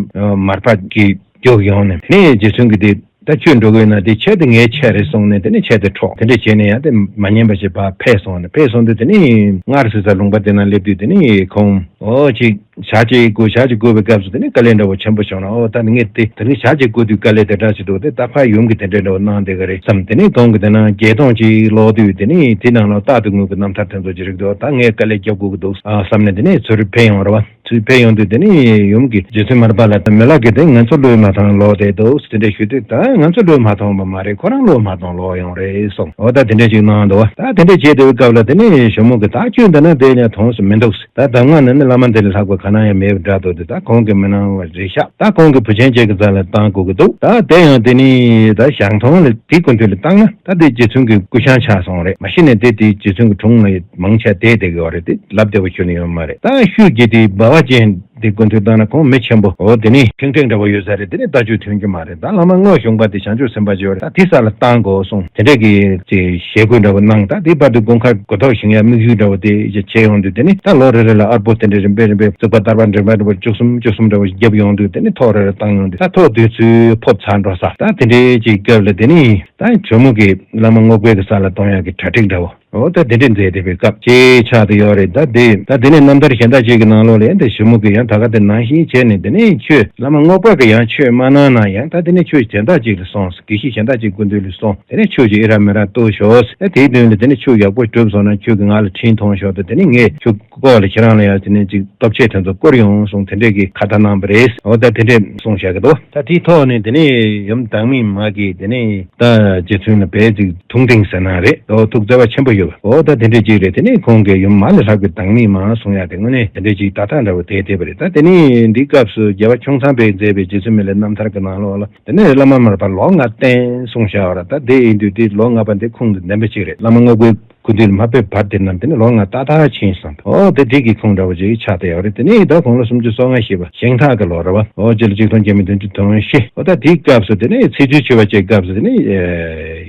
མར་པ་གིས་རྒྱུགས་ཡོང་ནས་དེ་ནས་རྗེ་བཙུན་གྱིས་དེ་ད་ཁྱོད་འགྲོ་དགོས་ན་དེ་ཆས་དེ་ངའི་ཆས་རེད་གསུངས་ནས་དེ་ནས་ཆས་དེ་འཕྲོག་དེ་འདྲས་བྱས་ནས་ཡང་དེ་མ་ཉན་པ་ཞིག་ཕར་ཕེབས་སོང་ནས། ཕེབས་སོང་དུས་དེ་ནས་སྔར་སྲིད་ས་ལུང་པ་དེ་ན་སླེབས་དུས་དེ་ནས་ཁོང་འོ་ཅིག་ཞག་གཅིག་བསྐོར་ཞག་གཅིག་བསྐོར་བའི་སྐབས་སུ་དེ་ནས་དཀའ་ལས་འདྲ་བོ་ཆེན་པོ་བྱུང་ན། འོ་ད་ངས་དེ་དེ་རིང་ཞག་གཅིག་བསྐོར་དུས་དཀའ་ལས་དེ་འདྲ་ཞིག་འདུག་དེ་ད་ཕར་ཡུམ་གྱིས་དེ་འདྲས་འདྲ་བོ་གནང་བསྡད་ཀྱི་རེད་བསམ། དེ་ནས་གོང་གི་དེ་ན་བརྒྱད་སྟོང་ཅིག་ཀློག་དུས་དེ་ནས་དེ་ནང་ལ་རྟག་ཏུ་དངོས་ཀྱི་རྣམ་ཐར་དེ་ཚོ་ཅིག་རིག་དུས་ད་ངས་དཀའ་ལས་རྒྱབ་དགོས་ཀྱི་འདུག་ཨ་བསམ་ནས་དེ་ནས་ཚུར་ཕེབས་ཡོང་རེད་བ། ཚུར་ཕེབས་ཡོང་དུས་དེ་ནས་ཡུམ་གྱིས་རྗེ་བཙུན་མར་པ་ལ་ད་མི་ལ་གིས་དེ་ང་ཚོ་བློས་མ་ཐོངས་ཀློག་བསྡད་འདུག་དེ་འདྲས་ཞུས་དུས། ད་ང་ཚོ་བློས་མ་ཐོངས་པ་མ་རེད། ཁོ་རང་བློས་མ་ཐོངས་ཀློག་ཡོང་རེད་གསུངས། འོ་ད་དེ་འདྲས་ཅིག་གནང་འདུག་བ། ད་དེ་འདྲས་བྱས་བསྡད་པའི་སྐབས་ལ་དེ་ནས་ཞོ་མོ་གིས་ད་ཁྱོད་འདི་ན་བསྡད་ཡ་དོན་སུ་མི་འདུག་ད་གདམས་ངག་ནི་ནི་བླ་མ་འདི་ལས་ལྷག་པ་ག་ན་ཡང་མེད་པ་འདྲ་འདུག་དེ་ད་ཁོང་གིས་མི་གནང་བ་རེད་ཤག་ད་ཁོང་གིས་བུ་ཆེན་ཅིག་གི་རྩ་ལ་བཏང་དགོས་ཀྱི་འདུག་ད་དེ་ཡང་དེ་ནི་ད་ཞང་ཐང་ལ་དེ་སྐུ་མདུན་ལ་བཏང་ན་ད་དེ་རྗེ་བཙུན་གྱི་སྐུ་ཞང་ཆགས་སོང་རེད། མ་གཞི་ནས་དེ་དེ་རྗེ་བཙུན་གྱི་དྲུང་ལ་མང་ཆེ་བསྡད་བསྡད་ཀྱི་ཡོད་རེད། དེ་ལབ་བདེ་བོ་ཁྱོན་ནས་ཡོད་མ་རེད། ད་ཤུགས་ཀྱིས་དེ་སྦ་བ་ཅན་ དེ་སྐུ་མདུན་བཏང་ན་ཁོང་མི་ཆེན་པོ་འོ་དེ་ནི་ཁེངས་དྲེགས་འདྲ་བོ་ཡོད་ས་རེད། དེ་ནི་ལྟ་སྤྱོད་མཐུན་གྱི་མ་རེད། ད་བླ་མ་དངོས་བྱུང་པ་དེ་བྱང་ཆུབ་སེམས་དཔའ་ཅིག་ཡོད་རེད། ད་དེ་ས་ལ་བཏང་དགོས་གསུངས། དེ་འདྲས་ཀྱི་ཅིག་ཞེ་དགུ་འདྲ་བོ་གནང་། ད་དེ་བར་དུ་དགུན་ཁ་གོ་ཐོག་བཞེངས་ཡ་དམིགས་ཡུལ་འདྲ་བོ་དེ་བྱས་ཡོང་དུས་དེ་ནི་ད་ལོ་རེ་རེ་ལ་ཨར་པོ་དེ་འདྲས་རིམ་པས་རིམ་པས་བཙུགས་པ་བསྟར་པ་འདྲེན་པ་འདྲ་བོ་བཅུ་གསུམ་བཅུ་གསུམ་འདྲ་བོ་བརྒྱབ་ཡོང་དུས་དེ་ནི་ཐོག་རེ་རེ་བཏང་ཡོང་དུས་ད་ཐོག་དུས་ཚོད་ཕོབ་ཚར་འགྲོ་ས། ད་དེ་འདྲས་ཅིག་སྐབས་ལ་དེ་ནི་ད་ཇོ་མོ་གིས་བླ་མ་རྔོག་པའི་གི་ས་ལ་གཏོང་ཡག་གི་གྲ་སྒྲིག་འདྲ་བོ། འོ་ད་དེ་འདྲས་མཛད་བསྡད་པའི་སྐབས་ཅིག་ཆགས་བསྡད་ཡོད་རེད། ད་དེ་ད་དེ་ནས་རྣམ་ཐར་གཞན་དག་ཅིག་གི་ནང་ལོགས་ལ་ཡང་དེ་ཇོ་མོ་གིས་ཡང་ད་ག་དེ་ནང་བཞིན་བྱས་ནས་དེ་ནས་ཆོས་བླ་མ་རྔོག་པ་གིས་ཡང་ཆོས་མ་གནང་ན་ཡང་ད་དེ་ནས་ཆོས་གཞན་དག་ཅིག་ལ་སོང་། དགེ་བཤེས་གཞན་དག་ཅིག་སྐུ་མདུན་ལ་སོང་། དེ་ནས་ཆོས་ཀྱི་ཨི་ར་མི་ར་གཏོད་ཤོག། ཨེ་དེའི་མདུན་ལ་དེ་ནས་ཆོས་ཡག་པོ་གྲུབ་སོང་ན་ཁྱོད་ཀྱིས་ང་ལ་འཕྲིན་ཐོངས་ཤོག། ད་དེ་ནས་ངས་ཁྱོད་སྐོར་ལ་ཁྱེད་རང་ལ་ཡང་དེ་ནས་ཅིག་སྟོབས་ཆས་དེ་ཚོ་བསྐུར་ཡོང་གསུངས། དེ་འདྲས་ཀྱི་ཁ་ཏ་གནང་བ་རེད། འོ་ད་དེ་འདྲས་གསུངས་བཞག་གི་འདུག། ད་དེའི་ཐོག་ནས་དེ་ནས་ཡུམ་བདག་མེད་མ་གིས་དེ་ནས་ད་རྗེ་བཙུན་ལ་བས་ཅིག་ཐུགས་གཏིང་ཟེར་ན་རེད། འོ་ཐུགས་བརྩེ་བ་ཆེན་པོ་ཡོད་པ། འོ་ད་དེ་འདྲས་ཅིག་རེད། དེ་ནས་ཁོང་གིས་ཡུམ་མ་ལས་ལྷག་པའི་བདག་མེད་མ་གསུང་ཡ་དེ་དངོས་གནས་དེ་འདྲས་ཅིག་ད་ཐག་འདྲ་བོ་དེ་དེ་བ་རེད། ད་དེ་ནས་འདིའི་སྐབས་སུ་རྒྱལ་བ་ཁྱུང་ཚང་པས་མཛད་པའི་རྗེ་བཙུན་མི་ལའི་རྣམ་ཐར་གྱི་ནང་ལོགས་ལ་དེ་ནས་བླ་མ་མར་པ་ལོ་ལྔ་བསྟེན་གསུངས་བཞག་པ་རེད། ད་དེ་ཡིན་དུས་དེ་ལོ་ལྔ་པ་འདི་ཁུངས་དང་ལྡན་པ་ཅིག་རེད། བླ་མ་རྔོག་པའི་སྐུ་མདུན་ལ་མ་ཕེབས་བར་དེ་རྣམས་དེ་ནི་ལོ་ལྔ་ཏག་ཏག་ཕྱིན་སོང་། ཨོ་དེ་དེ་གི་ཁུངས་འདྲ་བོ་ཅིག་ཆགས་བསྡད་ཡོད་རེད། དེ་ནས་ད་དགུང་ལོ་སུམ་ཅུ་སོ་ལྔ་བཞེས་པ་ཞིང་ཐག་གི་ལོ་རེད་བ། ཨོ་སྤྱི་ལོ་ཆིག་སྟོང་བརྒྱ་མེད་བདུན་ཅུ་དོན་བཞི། ཨོ་ད་དེའི་སྐབས་སུ་དེ་ནས་ཚེས་བཅུའི་མཆོད་པ་བཅས་སྐབས་སུ་དེ་ནས་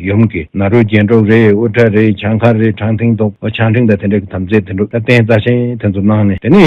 ཡུམ་གྱི་ནཱ་རོ་རྒྱན་དྲུག་རེད། དབུ་སྐྲ་རེད། གྱངས་ཁ་རེད། བྲང་ཐེངས་དང་བྱང་ཕྲེང་དང་དེ་འདྲ་གི་དམ་རྫས་དེ་འདྲ་ད་རྟེན་རྩ་ཆེན་དེ་ཚོ་གནང་ནས་དེ་ནས་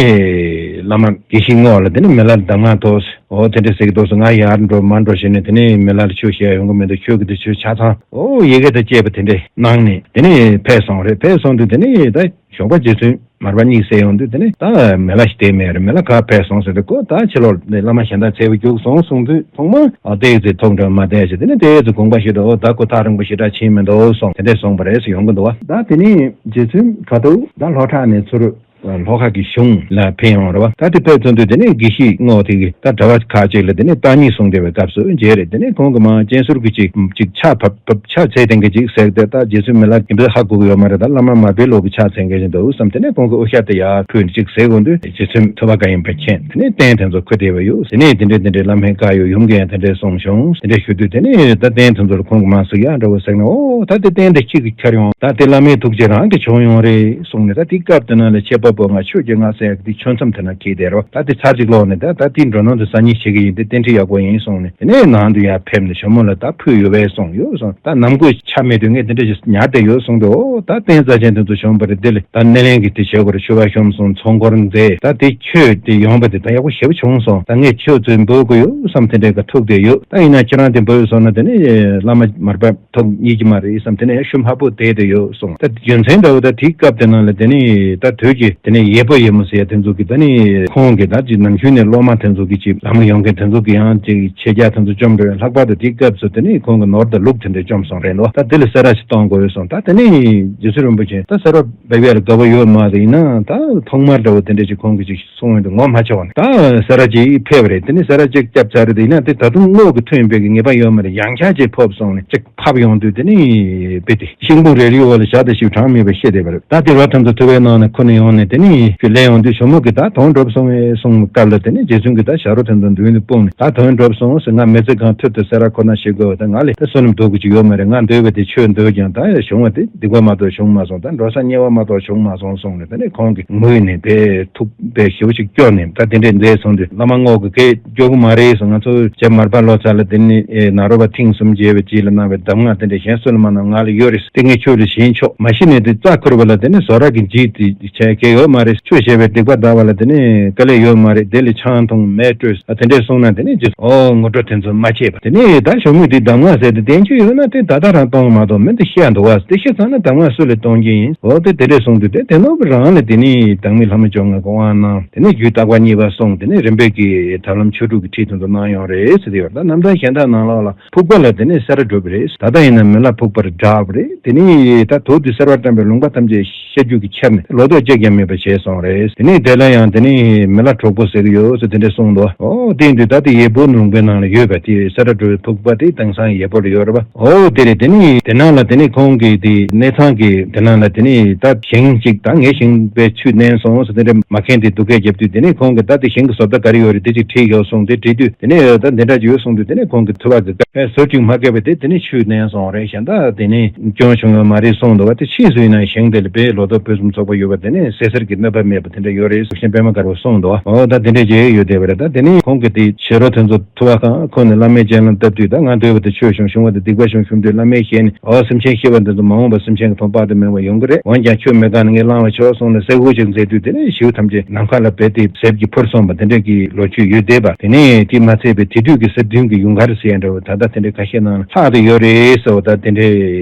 བླ་མ་དགེ་བཤེས་རྔོག་ལ་དེ་ནས་མི་ལ་གདམས་ངག་ཐོགས། ཨོ་དེ་འདྲ་ཟེར་གི་འདུག་སོ། ང་ཡར་འགྲོ་མར་འགྲོ་བྱས་ནས་དེ་ནས་མི་ལ་ལ་ཆོས་བཤད་ཡོང་གི་མི་འདུག། ཁྱོད་ཀྱི་དེ་ཆོས་ཆ་ཚང་ཨོ་ཡི་གེ་དང་བཅས་པ་དེ་འདྲས་གནང་ནས་དེ་ནས་ཕེབས་སོང་རེད། ཕེབས་སོང་དུས་དེ་ནས་ད་ཞོགས་པ་རྗེ་བཙུན་མར་པ་གཉིད་སད་ཡོང་དུས་དེ་ནས་ད་མི་ལ་ཞིག་བསྡད་མེད་རེད། མི་ལ་ག་ཕེབས་སོང་ཟེར་དུས་ཁོ་ད་ཕྱི་ལོགས་ནས་བླ་མ་གཞན་དག་འཚོལ་བར་རྒྱུགས་སོང་གསུངས་དུས་ཐོག་མར་ཨོ་དེ་ཡི་ཚེ་ཐོག་འདྲ་མ་བསྡད་ཞེས་དེ་ནས་དེ་ཡི་ཚེ་དགོངས་པ་ཞིག་འདུག། ཨོ་ད་ཁོ་ཐག་རིང་པོ་ཞེ་དྲག་ཕྱིན་མི་འདུག་གསུངས་དེ་འདྲས་གསུངས་པ་རེད་ཟེར་ཡོང་གི་འདུག་བ། ད་དེ་ནས་རྗེ་བཙུན་ག་དུས་ད་ལྷོ་བྲག་ནས་ཚུར། ལྷོ་ཁ་གི་གཞུང་ལ་ཕེབས་ཡོང་རེད་བ། ད་དེ་ཕེབས་ཚུན་དུ་དེ་ནས་དགེ་བཤེས་རྔོག་དེ་གིས་ད་གྲྭ་པ་ཁག་ཅིག་ལ་དེ་ནས་བརྟག་གཉིས་གསུངས་བསྡད་པའི་སྐབས་སུ་མཇལ་རེད། དེ་ནས་ཁོང་གིས་མར་སྤྱན་ཟུར་གྱི་ཅིག་ཅིག་ཕྱག་ཕབ་ཕབ་ཕྱག་འཚལ་སྟེང་གི་ཅིག་ཟེར་ཏེ་ད་རྗེ་བཙུན་མི་ལ་གིས་འདི་ཧ་གོ་གི་ཡོད་མ་རེད། ད་བླ་མ་མར་པའི་ལུགས་ཀྱི་ཕྱག་འཚལ་མཁན་ཞིག་འདུག་བསམ། དེ་ནས་ཁོང་གིས་དབུ་ཞྭ་དེ་ཡར་ཕུད་ནས་ཅིག་ཟེར་དགོས་དུས་རྗེ་བཙུན་ཐུབ་པ་དགའ་ཡིན་པ་མཁྱེན། དེ་ནས་རྟེན་དེ་ཚོ་འཁུར་བསྡད་པ་ཡོད། དེ་ནས་དེ་འདྲས་དེ་འདྲས་བླ་མའི་བཀའ་ཡོད། ཡུམ་གྱིས་ཡང་དེ་འདྲས་གསུངས་བྱུང་། དེ་འདྲས་ཞུ་དུས་དེ་ནས་ད་རྟེན་དེ་ཚོ་ལ་ཁོང་གིས་མར་ཟེར་ཡ་འདྲ་བོ་ཟེར་ནས་ཨོ་ད་དེ་རྟེན་དེ་གཅིག་གིས་འཁྱེར་ཡོང་། ད་དེ་བླ་མའི་ཐུགས་རྗེ་རང་གིས་བྱུང་ཡོང་རེད་གསུངས་ནས། ད་དེའི་སྐབས་དེ་ནང་ལ་ཆད་པ་པོ་ང་ཆོས་ཀྱི་ང་ཟེར་ཡག་དེ་ཆོས་མཚམས་དེ་ན་འཁེལ་བསྡད་རོ། ད་དེ་ཚར་གཅིག་ལོག་ནས་ད་ད་དེ་འགྲོ་ནང་དུ་ས་ཉིན་བྱེད་ཀྱི་ཡིན། དེ་རྟེན་འབྲེལ་ཡག་པོ་ཡིན་གསུངས་ནས། དེ་ནས་ནང་དུ་ཡར་ཕེབས་ནས་ཇོ་མོ་ལ་ད་ཕུལ་ཡོད་པས་གསུངས། ཡོད་གསུངས། ད་ནམ་གུང་ཆ་མེད་དུས་ངས་དེ་འདྲ་ཞིག་ཉར་བསྡད་ཡོད་གསུངས་དུས་ཨོ་ད་རྟེན་རྩ་ཆེན་དེ་ཚོ་བྱུང་བ་རེད། དེ་ལ་ད་སྣེ་ལེན་གྱི་དེ་བྱེད་དགོས་རེད། མཆོད་པ་ཤོམ་སོང་། ཚོགས་འཁོར་མཛད། ད་དེ་ཆོས་དེ་ཡོང་བ་དེ་ད་ཡག་པོ་ཞེ་པོ་བྱུང་སོང་། ད་ངས་ཆོས་ཚོས་འབུལ་དགོས་ཡོད་བསམ་དེ་འདྲའི་ག་ཐུག་བསྡད་ཡོད། ད་ཡིན་ན་ཁྱེད་རང་དེ་འབུལ་སོང་ན་དེ་ནི་བླ་མ་མར་པ་ཐུགས་མཉེས་ཀྱི་མ་རེད་བསམ། དེ་ནས་ཤུམ་ཧ་པོ་བསྡད་དེ་ཡོད་གསུངས། ད་རྒྱུ་མཚན་འདྲ་བོ་ད་དེའི་སྐབས་དེ་ནང་ལ་དེ་ནི་ད་དུས་ཀྱི་དེ་ནས་ཡེ་པོ་ཡེ་མོ་ཟེར་ཡ་དེ་ཚོ་གི་ད་ནི་ཁོང་གི་ད་ཅིག་ནམ་རྒྱུན་ནས་སློབ་མ་དེ་ཚོ་གི་ཅིག་ལམ་ལ་ཡོང་མཁན་དེ་ཚོ་གི་ཡང་ཅིག་ཆོས་རྒྱལ་དེ་ཚོ་བཅོམ་འགྲོ་བའི་ལྷག་པར་དུ་དེའི་སྐབས་སུ་དེ་ནི་ཁོང་གི་ནོར་དང་ལུག་དེ་འདྲ་བཅོམ་སོང་རེད་འདུག། ད་དེ་ལ་གསེར་ར་ཞིག་གཏོང་དགོས་གསུངས། ད་དེ་ནི་རྗེ་བཙུན་རིན་པོ་ཆེ་ད་གསེར་ར་འབེབས་ཡ་ལ་དགའ་པོ་ཡོད་མ་རེད། ཡིན་ནའང་ད་ཐོག་མར་འདྲ་བོ་དེ་འདྲ་ཅིག་ཁོང་གི་ཅིག་གསུང་འོས་དེ་ངོ་མ་ཆོག་ནས། ད་གསེར་ར་ཅིག་ཕེབས་པ་རེད། དེ་ནི་གསེར་ར་ཅིག་བརྒྱབ་ཚར་རེད། དེ་ཡིན་ན་དེ་ད་དུང་དངུལ་གྱི་མཐུ་ཡིན་པའི་གི་ངེས་པ་ཡོད་མ་རེད། ཡང་བསྐྱར་ཅིག་ཕབ་སོང་ནས་ཅིག་ཕབ་ཡོང་དུས་དེ་ནི་དཔེ་དེ་ཤིང་བུ་རེ་རེའི་འོག་ལ་བཞག་དེ་ཞིག་གྲངས་མེད་པ་བཤད་བསྡད་པ་རེད། ད་དེ་ར་ཐམས་ཅད་ཐུབ་པའི་ནང་ནས་ཁོ་ནས་ཡོང་ནས་དེ་ནི་ཁྱོད་ལེན་ཡོང་དུས་ཇོ་མོ་གིས་ད་དོན་གྲུབ་སོང་བས་གསུངས་སྐབས་ལ་དེ་ནི་རྗེ་བཙུན་གྱིས་ད་ཞབས་རོ་དེ་ཚོ་མདུན་དུ་སྤུངས་ནས་ད་དོན་གྲུབ་སོང་ཟེར། ང་མི་ཚེ་གང་ཐུབ་ཏུ་གསེར་ར་ཁོ་ན་བྱེད་དགོས་པ་དང་ང་ལས་ད་བསོད་ནམས་སྡུག་གི་ཅིག་ཡོད་མ་རེད། ང་འདོད་པ་དེ་ཆོས་འདོད་ཀྱང་ད་བྱུང་བ་དེ་སྡིག་པ་མ་གཏོགས་བྱུང་མ་སོང་། ད་འགྲོ་ས་དམྱལ་བ་མ་གཏོགས་བྱུང་མ་སོང་གསུངས་ནས་དེ་ནས་ཁོང་གིས་ངུས་ནས་དེ་ཐུགས་དཔེ་ཞེ་པོ་ཞིག་སྐྱོ་ནས་ད་དེ་འདྲས་མཛད་སོང་དུས་བླ་མ་རྔོག་གིས་སྐད་སྐྱོ་གི་མ་རེད་གསུངས། ང་ཚོ་རྗེ་མར་པ་ལོ་ཙཱ་ལ་དེ་ནི་ཨེ་ནཱ་རོ་པ་ཐེངས་གསུམ་མཇལ་བའི་རྗེས་ལ་གནང་བའི་གདམས་ངག་དེ་འདྲས་གཞན་སུ་ལ་མ་གནང་། ང་ལ་ཡོད་རེད། དེ་ངས་ཁྱོད་ལ་བྱིན་ཆོག། མ་གཞི་ནས་དེ་རྩ་འཁོར་བ་ལ་དེ་ནི་བཟོ་རག་གི་འཇིགས་དེ་བྱས་སྐལ་ཡོད་མ་རེད། ཆོས་བཤད་པའི་སྡིག་པ་དག་པ་ལ་དེ་ནི་དཀའ་ལས་ཡོད་མ་རེད། དེ་ལས་ཆང་འཐུང་མེ་སྤྲོད་ཨ་དེ་འདྲས་གསུངས་ན་དེ་ནི་རྗེས་སུ་ཨོ་ངོ་སྤྲོད་དེ་ཚོ་མ་བྱེད་པ། དེ་ནི་ད་ཞོགས་མོད་དེ་གདམས་ངག་ཟེར་དེ་བསྟན་རྒྱུ་ཡོད་ན་དེ་ད་ལྟ་རང་གཏོང་མ་གཏོང་མི་འདི་བཤད་འདུག་བ། དེ་བཤད་ཚར་ན་གདམས་ངག་སུ་ལས་གཏོང་རྒྱུ་ཡིན། ཨོ་དེ་དེ་འདྲས་གསུངས་དུས་དེ་དེ་ནོར་བུ་རང་ལ་དེ་ནི་བདག་མེད་ལྷ་མོ་བཅོ་ལྔ་གི་དབང་གནང་། དེ་ནི་རྒྱུད་བརྟག་པ་གཉིས་པ་གསུངས། དེ་ནི་རིམ་པས་ཀྱི་ཐབས་ལམ་ཆོས་དྲུག་གི་ཁྲིད་དེ་ཚོ་གནང་ཡོང་རེད་ཟེར་དེ་ཡོད། ད་རྣམ་ཐར་གཞན་དག་ནང་ལོགས་ལ། ཕུག་པ་ལ་དེ་ནས་གསེར་སྒྲུབ་རེད། ད་ལྟ་ཡིན་ན་མི་ལ་ཕུག་པར་བསྒྲགས་པ་རེད། དེ་ནས་ད་དུག་དེ་གསེར་བ་བཀྲམ་པའི་ལུང་པ་ཐམས་ཅད་བཤད་རྒྱུད་ཀྱི་ཁྱེར་ནས་ལོ་ཏོག་གཅིག་ཀྱང་མེད་པ་བྱས་སོང་རེད། དེ་ནས་དེ་ལ་ཡང་དེ་ནས་མི་ལ་གྲོགས་པོ་ཟེར་གི་ཡོད་ཟེར་དེ་འདྲས་གསུངས་འདུག། ཨོ་དེ་ཡིན་དུས་ད་དེ་ཡེ་པོ་ལུང་པའི་ནང་ལ་ཡོད་པ་དེ་གསེར་སྒྲུབ་ཕུག་པ་དེ་དེང་སང་ཡེ་པོ་ལ་ཡོད་རེད་པ། ཨོ་དེ་རེད། དེ་ནས་དེ་ནང་ལ་དེ་ནས་ཁོང་གིས་དེ་གནས་ཚང་གི་དེ་ནང་ལ་དེ་ནས་ད་ཞིང་གཅིག་ད་ངའི་ཞིང་པའི་ཆུ་མནན་སོང་ཟེར་དེ་འདྲ་མ་མཁན་དེ་སྡུག་སྐད་རྒྱབ་དུས་དེ་ནས་ཁོང་གིས་ད་དེ་ཞིང་གི་བཟོ་ལྟ་ག་རེ་ཡོད་རེད་དེ་ཅིག་བྲིས་ཡོད་གསུངས། དེ་བྲིས་དུས་དེ་ནས་ད་འདི་འདྲ་ཅིག་ཡོད་གསུངས་དུས་དེ་ནས་ཁོང་གིས་ཐུབ་པ་གི་ཨེ་ཟུར་ཅིག་མ་བཀལ་བ་དེ་དེ་ནས་ཆུ་མནན་སོང་རེད། གཞན་དག་དེ་ནས་སྐྱོན་བྱུང་ཡོད་མ་རེད་གསུངས་འདུག་བ། དེ་ཕྱིས་སུ་ཡིན་ན་ཞིང་དེ་ལ་དཔེ་ལོ་ཏོག་ཕུན་སུམ་ཚོགས་པ་ཡོད་པ་དེ་ནས་ཟེར། གསེར་གྱི་གནོད་པ་མེད་པ་དེ་འདྲ་ཡོད་རེད། གཟུགས་ཆེན་པད་མ་དཀར་པོ་གསུངས་འདུག་འོ་ད་དེ་འདྲ་ཅིག་ཡོད་བསྡད་པ་རེད། ད་དེ་ནས་ཁོང་གིས་དེ་བྱེད་རོགས་དེ་ཚོ་ཐུ་བ་ཁང་ཁོ་ནས་བླ་མའི་སྤྱན་ལམ་བཏབ་དུས། ད་ང་འདོད་པ་དེ་ཆོས་བྱུང་བྱུང་བ་དེ་སྡིག་པ་བྱུང་བྱུང་དུས་བླ་མའི་ཞལ་ནས། འོ་སེམས་ཅན་ཤི་བ་འདི་ཚོ་མ་འོངས་པ་སེམས་ཅན་གྱི་དོན་དཔག་ཏུ་མེད་པ་ཡོང་གི་རེད། འོན་ཀྱང་ཆོས་མེད་གང་ནས་ངས་བླང་བ་ཆོག་གསུངས་ནས་གསེར་སྐུ་ཅིག་མཛད་དུས། དེ་ནས་ཞི་བ་ཐམས་ཅད་ནམ་མཁའ་ལ་བབས་ཏེ་ཟེར་གྱིས་འཕུར་སོང་བ་དེ་འདྲ་གི་ལོ་རྒྱུས་ཡོད་བསྡད་པ། དེ་ནས་དེ་མ་ཚད་པའི་དེ་དུས་ཀྱི་གསེར་གདུང་གི་ཡུངས་ཀར་ཟེར་ཡ་འདྲ་བོ་ད་ལྟ་དེ་འདྲའི་ཁ་ཤས་ནང་ལྷག་ཏུ་ཡོད་རེད་ཟེར་བ་ད་དེ་འདྲའི་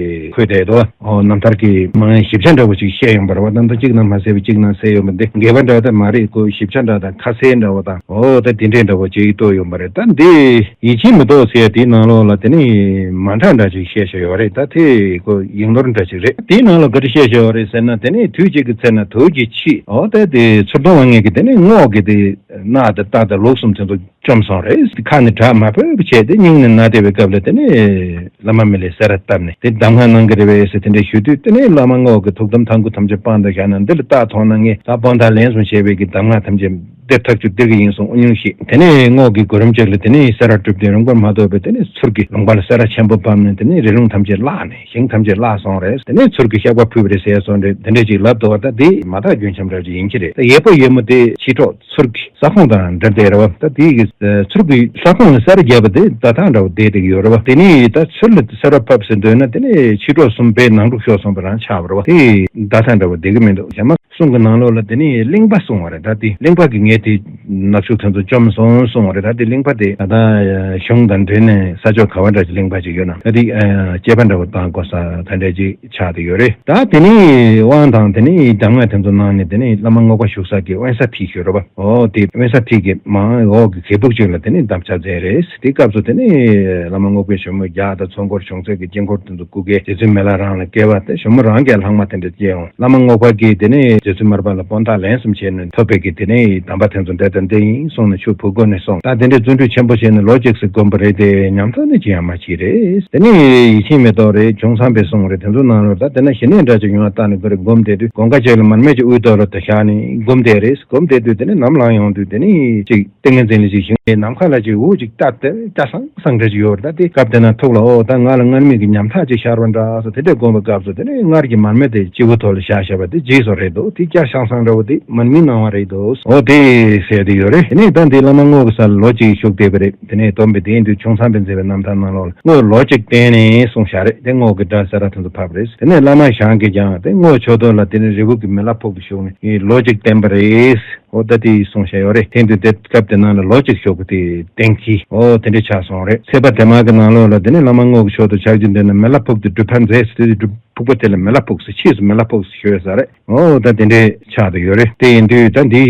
འཁོད་བསྡད་འདུག་འོ་རྣམ་ཐར་གྱི་མང་ཞིབ་ཆ་འདྲ་བོ་ཅིག་བཤད་ཡོང་བ་རེད་བ། རྣམ་ཐར་གཅིག་ནང་མ་གསལ་བ་གཅིག་ནང་གསལ་ཡོང་བ་འདི་འགལ་བ་འདྲ་བ་ད་མ་རེད། ཁོ་ཞིབ་ཆ་འདྲ་དང་ཁ་གསལ་འདྲ་བོ་དང་འོ་ད་དེ་འདྲའི་འདྲ་བོ་ཅིག་བཏོད་ཡོང་བ་རེད། ད་འདི་ཡིད་ཆེས་མི་ཐོག་ཟེར་ཡ་དེའི་ནང་ལོགས་ལ་དེ་ནི་མ་འདྲ་འདྲ་ཅིག་བཤད་བཞག་ཡོད་རེད། ད་དེ་ཁོ་ཡིག་ནོར་འདྲ་ཅིག་རེད། དེའི་ནང་ལ་ག་རེ་བཤད་བཞག་ཡོད་རེད་ཟེར་ན། དེ་ནི་དུས་གཅིག་གི་ཚེ་ན་དུག་གིས་འཆི། འོ་ད་དེ་ཚུར་མཐོང་དབང་ངེས་ཀྱིས་དེ་ནི་རྔོག་གི་དེ་རྣག་དང་རྟ་དང་ལུག་གསུམ་དེ་ཚོ་བཅོམ་སོང་རེད། ཁ་ནས་གྲགས་མ་ཕོད་པ་བྱས་ཏེ་སྙིང་ནས་ན་བདེ་བའི་སྐབས་ལ་དེ་ནི་བླ་མ་མི་ལས་གསེར་བཏབ་ནས་དེ་གདམས་ངག་གནང་གི་རེད་པས་ཟེར་དེ་འདྲ་ཞུ་དུས། དེ་ནི་བླ་མ་རྔོག་གིས་ཐུགས་དམ་ཐང་ཀུ་ཐམས་ཅད་སྤངས་དང་བཞག་ན། འདི་ལ་རྟགས་མཐོང་ན་ངས་ད་དཔང་རྟགས་ལན་གསུམ་བྱས་པའི་གི་གདམས་ངག་ཐམས་ཅད་སྟེར་ཐག་ཆོད་སྟེར་གི་ཡིན་གསུངས། ཨུ་ཉུང་ཞིག་དེ་ནས་རྔོག་གིས་གོ་རིམ་གཅིག་ལ་དེ་ནས་གསེར་བསྒྲུབས་ཏེ་རིན་པོར་མ་ཐོགས་པའི་དེ་ནས་ཚུར་གྱི་ལུང་པ་ལ་གསེར་ཆེན་པོ་ཕབ་ནས་དེ་ནས་རི་ལུང་ཐམས་ཅད་བརླགས་ནས་ཞིང་ཐམས་ཅད་བརླགས་སོང་རེད། དེ་ནས་ཚུར་གྱི་བཤགས་པ་ཕུལ་བ་རེད་ཟེར་སོང་རེད། དེ་འདྲས་ཅིག་ལབ་འདུག་བ། ད་དེ་མ་དག་རྒྱུན་འབྱམས་འདྲ་ཅིག་ཡིན་གྱི་རེད། ད་ཡས་པོ་ཡས་མོ་དེ་ཕྱི་དྲོ་ཚུར་གྱི་ས་ཁོངས་དང་འབྲེལ་བསྡད་རེད་བ། ད་དེ་གི་ཚུར་གྱི་ས་ཁོངས་ལ་གསེར་བརྒྱབ་པ་དེ་ཟླ་ཐག་འདྲ་བོ་བསྡད་བསྡད་ཀྱི་ཡོད་རེད་བ། དེ་ནས་ད་ཚུར་ལ་གསེར་བ་ཕབ་ཟེར་འདོད་ན་དེ་ནས་ཕྱི་དྲོ་གསུམ་པའི་ནང་འཁྲུག་ཤོར་སོང་བ་རང་ཆགས་པ་རེད་བ། དེ་ཟླ་ཐག་འདྲ་བོ་བསྡད་ཀྱི་མི་འདུག་གཞན་མ། གསུང་གི་ནང་ལོགས་ལ་དེ་ནི་གླིང་པ་གསུང་བ་རེད། ད་དེ་གླིང་པ་གི་ངས་དེ་ནག་ཕྱུགས་དེ་ཚོ་བཅོམ་སོང་གསུང་བ་རེད། ད་དེ་གླིང་པ་དེ་ད་ལྟ་གཞུང་དང་འབྲེལ་ནས་ས་ཕྱོགས་ག་བ་འདྲ་ཅིག་གླིང་པ་ཅིག་ཡོད་ན། ད་དེ་སྐྱེས་པ་འདྲ་བོ་བཏང་དགོས་ས་ད་འདྲ་ཅིག་ཆགས་བསྡད་ཡོད་རེད། ད་དེ་ནི་དབང་དང་དེ་ནི་གདམས་ངག་དེ་ཚོ་གནང་ནས་དེ་ནི་བླ་མ་རྔོག་པ་བཞུགས་ས་གི་དབེན་ས་ཕིག་ཡོད་རེད་པ། འོ་དེ་དབེན་ས་ཕིག་གི་མང་འོག་གི་གད་ཕུག་ཅིག་ལ་དེ་ནི་གདམས་ཆགས་མཛད་རེད། དེ་སྐབས་སུ་དེ་ནི་བླ་མ་རྔོག་པའི་ཞྭ་མོ་བརྒྱ་དང་ཚོགས་འཁོར་བྱུང་ཚད་ཀྱི་དཀྱིལ་འཁོར་དེ་ཚོ་སྐུ་སྐལ་རྗེ་བཙུན་མི་ལ་རང་ལ་བསྐལ་པ་དེ་ཞྭ་མོ་རང་གིས་ལྷག་མ་དེ་འདྲ་སྐྱེས་འོང་། བླ་མ་རྔོག་པ་གིས་དེ་ནས་རྗེ་བཙུན་མར་པ་ལ་དཔང་རྟགས་ལན་གསུམ་བྱས་ནས་ཐོབ་པའི་གི་དེ་ནས་གདམས་པ་དེ་ཚོ་འདྲ་དང་འདྲ་ཡིན་གསུངས་ནས་ཆུ་བུ་སྒོ་ནས་སོང་། ད་དེ་འདྲའི་བརྩོན་འགྲུས་ཆེན་པོ་བྱས་ནས་ལོ་གཅིག་ཙམ་བསྒོམས་པ་རེད་དེ། ཉམས་ཐག་ནི་ཅི་ཡང་མ་མཆིས་རེད། དེ་ནས་ཡིད་ཆེས་མེད་མདོག་རེད། བྱང་སེམས་པས་གསུངས་རེད། དེ་ཚོ་ནང་ལོགས་ད་དེ་ན་ཞི་གནས་འདྲ་ཅིག་ཡོང་བ་ལྟ་ནས་ཁོ་རེ་བསྒོམས་བསྡད་དུས་དགོང་ཁ་ཅིག་ལ་མར་མེ་ཅིག་དབུའི་ཐོག་ལ་དེ་བཞག་ནས་བསྒོམས་བསྡད་རེད། བསྒོམས་བསྡད་དུས་དེ་ནས་ནམ་ལངས་ཡོང་དུས་དེ་ནས་ཅིག་ཏིང་ངེ་འཛིན་ལ་ཅིག་ཞིག་ནས་ནམ་མཁའ་ལ་ཅིག་འོད་ཅིག་བལྟ་སྟེ་སྐྱ་སང་སང་འདྲ་ཅིག་ཡོད་རེད། ད་དེ་སྐབས་དེ་ན་ཐུགས་ལ་ཨོ་ད་ང་ལ་སྔར་མེད་ཀྱི་ཉམ་ཐག་ཅིག་ཤར་བ་འདྲ་ཟེར་དེ་འདྲ་དགོངས་པའི་སྐབས་སུ་དེ་ནས་སྔར་གྱི་མར་མེ་དེ་སྤྱི་བོ་ཐོག་ལ་བཞག་བཞག་པ་དེ་རྗེས་སུ་རེད་འདུག་དེ་སྐྱ་སང་སང་འདྲ་བོ་དེ་མར་མེའི་སྣང་བ་རེད་འདུག་ཨོ་དེ་ཟེར་དེ་ཡོད་རེད། དེ་ནས་ད་འདི་བླ་མ་རྔོག་གི་ས་ལ་ལོ་གཅིག་བཞུགས་བསྡད་པ་རེད། དེ་ནས་སྡོམ་པའི་དེ་ཡིན་དུས་བྱང་སེམས་པས་མཛད་པའི་རྣམ་ཐར་ནང་ལོགས་ལ་རྔོག་ལོ་གཅིག་བསྟེན་ནས་གསུངས་བཞག་རེད། དེ་རྔོག་གི་སྒྲ་གསལ་ར་དེ་ཚོ་ཕབ་རེད། དེ་ནས་བླ་མ་ཞང་གིས་ཀྱང་དེ་རྔོག་ཕྱོགས་གཏོགས་ལ་དེ་ནས་རི་བོ་གི་མི་ལ་ཕོག་ཏུ་བཞུགས་ནས་ལོ་གཅིག་བསྟེན་པ་རེད། འོ་ད་དེ་གསུངས་བཞག་ཡོད་རེད། དེ་དུས་དེ་སྐབས་དེ་ནང་ལ་ལོ་གཅིག་བཞུགས་པ་དེ་གཏན་འཁེལ་འོ་དེ་འདྲ་ཆགས་སོང་རེད། ཚེས་པ་དེ་མ་གི་ནང་ལོགས་ལ་དེ་ནས་བླ་མ་རྔོག་གི་ཕྱོགས་སུ་ཕྱག་རྒྱ་འདོན་ན་མི་ལ་ཕོག་སྟེ་སྒྲུབ་པ་མཛད་ཟེར་དུས་སྒྲུབ་ཕུག་པ་དེ་ལ་མི་ལ་ཕོག་ཟེར། ཕྱིས་སུ་མི་ལ་ཕོག་ཟེར་ཞུ་ཡོད་ས་རེད། འོ་ད་དེ་འདྲ་ཆགས་བསྡད་ཡོད་རེད། དེ་ཡིན་དུས་ད་འདི་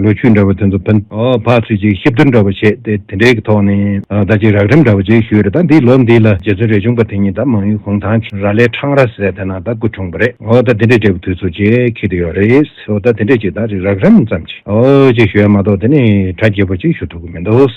ལོ་རྒྱུས་འདྲ་བོ་དེ་ཚོ་ཕན་འོ་ཕར་ཚུར་ཅིག་གཤིབ་བསྡུར་འདྲ་བོ་བྱས་ཏེ་དེ་འདྲའི་གི་ཐོག་ནས་ད་ཅིག་རགས་རིམ་འདྲ་བོ་ཅིག་ཞུས་རེད། ད་འདི་ལོ་འདི་ལ་རྗེ་བཙུན་རས་ཆུང་པ་དེ་ཉིད་ད་མང་ཡུལ་གུང་ཐང་གི་ར་ལའི་འཕྲང་ར་ཟེར་དེ་ན་ད་སྐུ་འཁྲུངས་པ་རེད། འོ་ད་དེ་འདྲའི་འབྲས་བུ་དུས་ཚོད་ཅིག་འཁེལ་བསྡད་ཡོད་རེད། འོ་ད་དེ་འདྲས་ཅིག་ད་རགས་རིམ་ཙམ་ཅིག་འོ་ཅིག་ཞུ་ཡ་མ་གཏོགས་དེ་ནས་གྲ་རྒྱས་པོ་ཅིག་ཞུ་ཐུབ་ཀྱི་མི་འདུག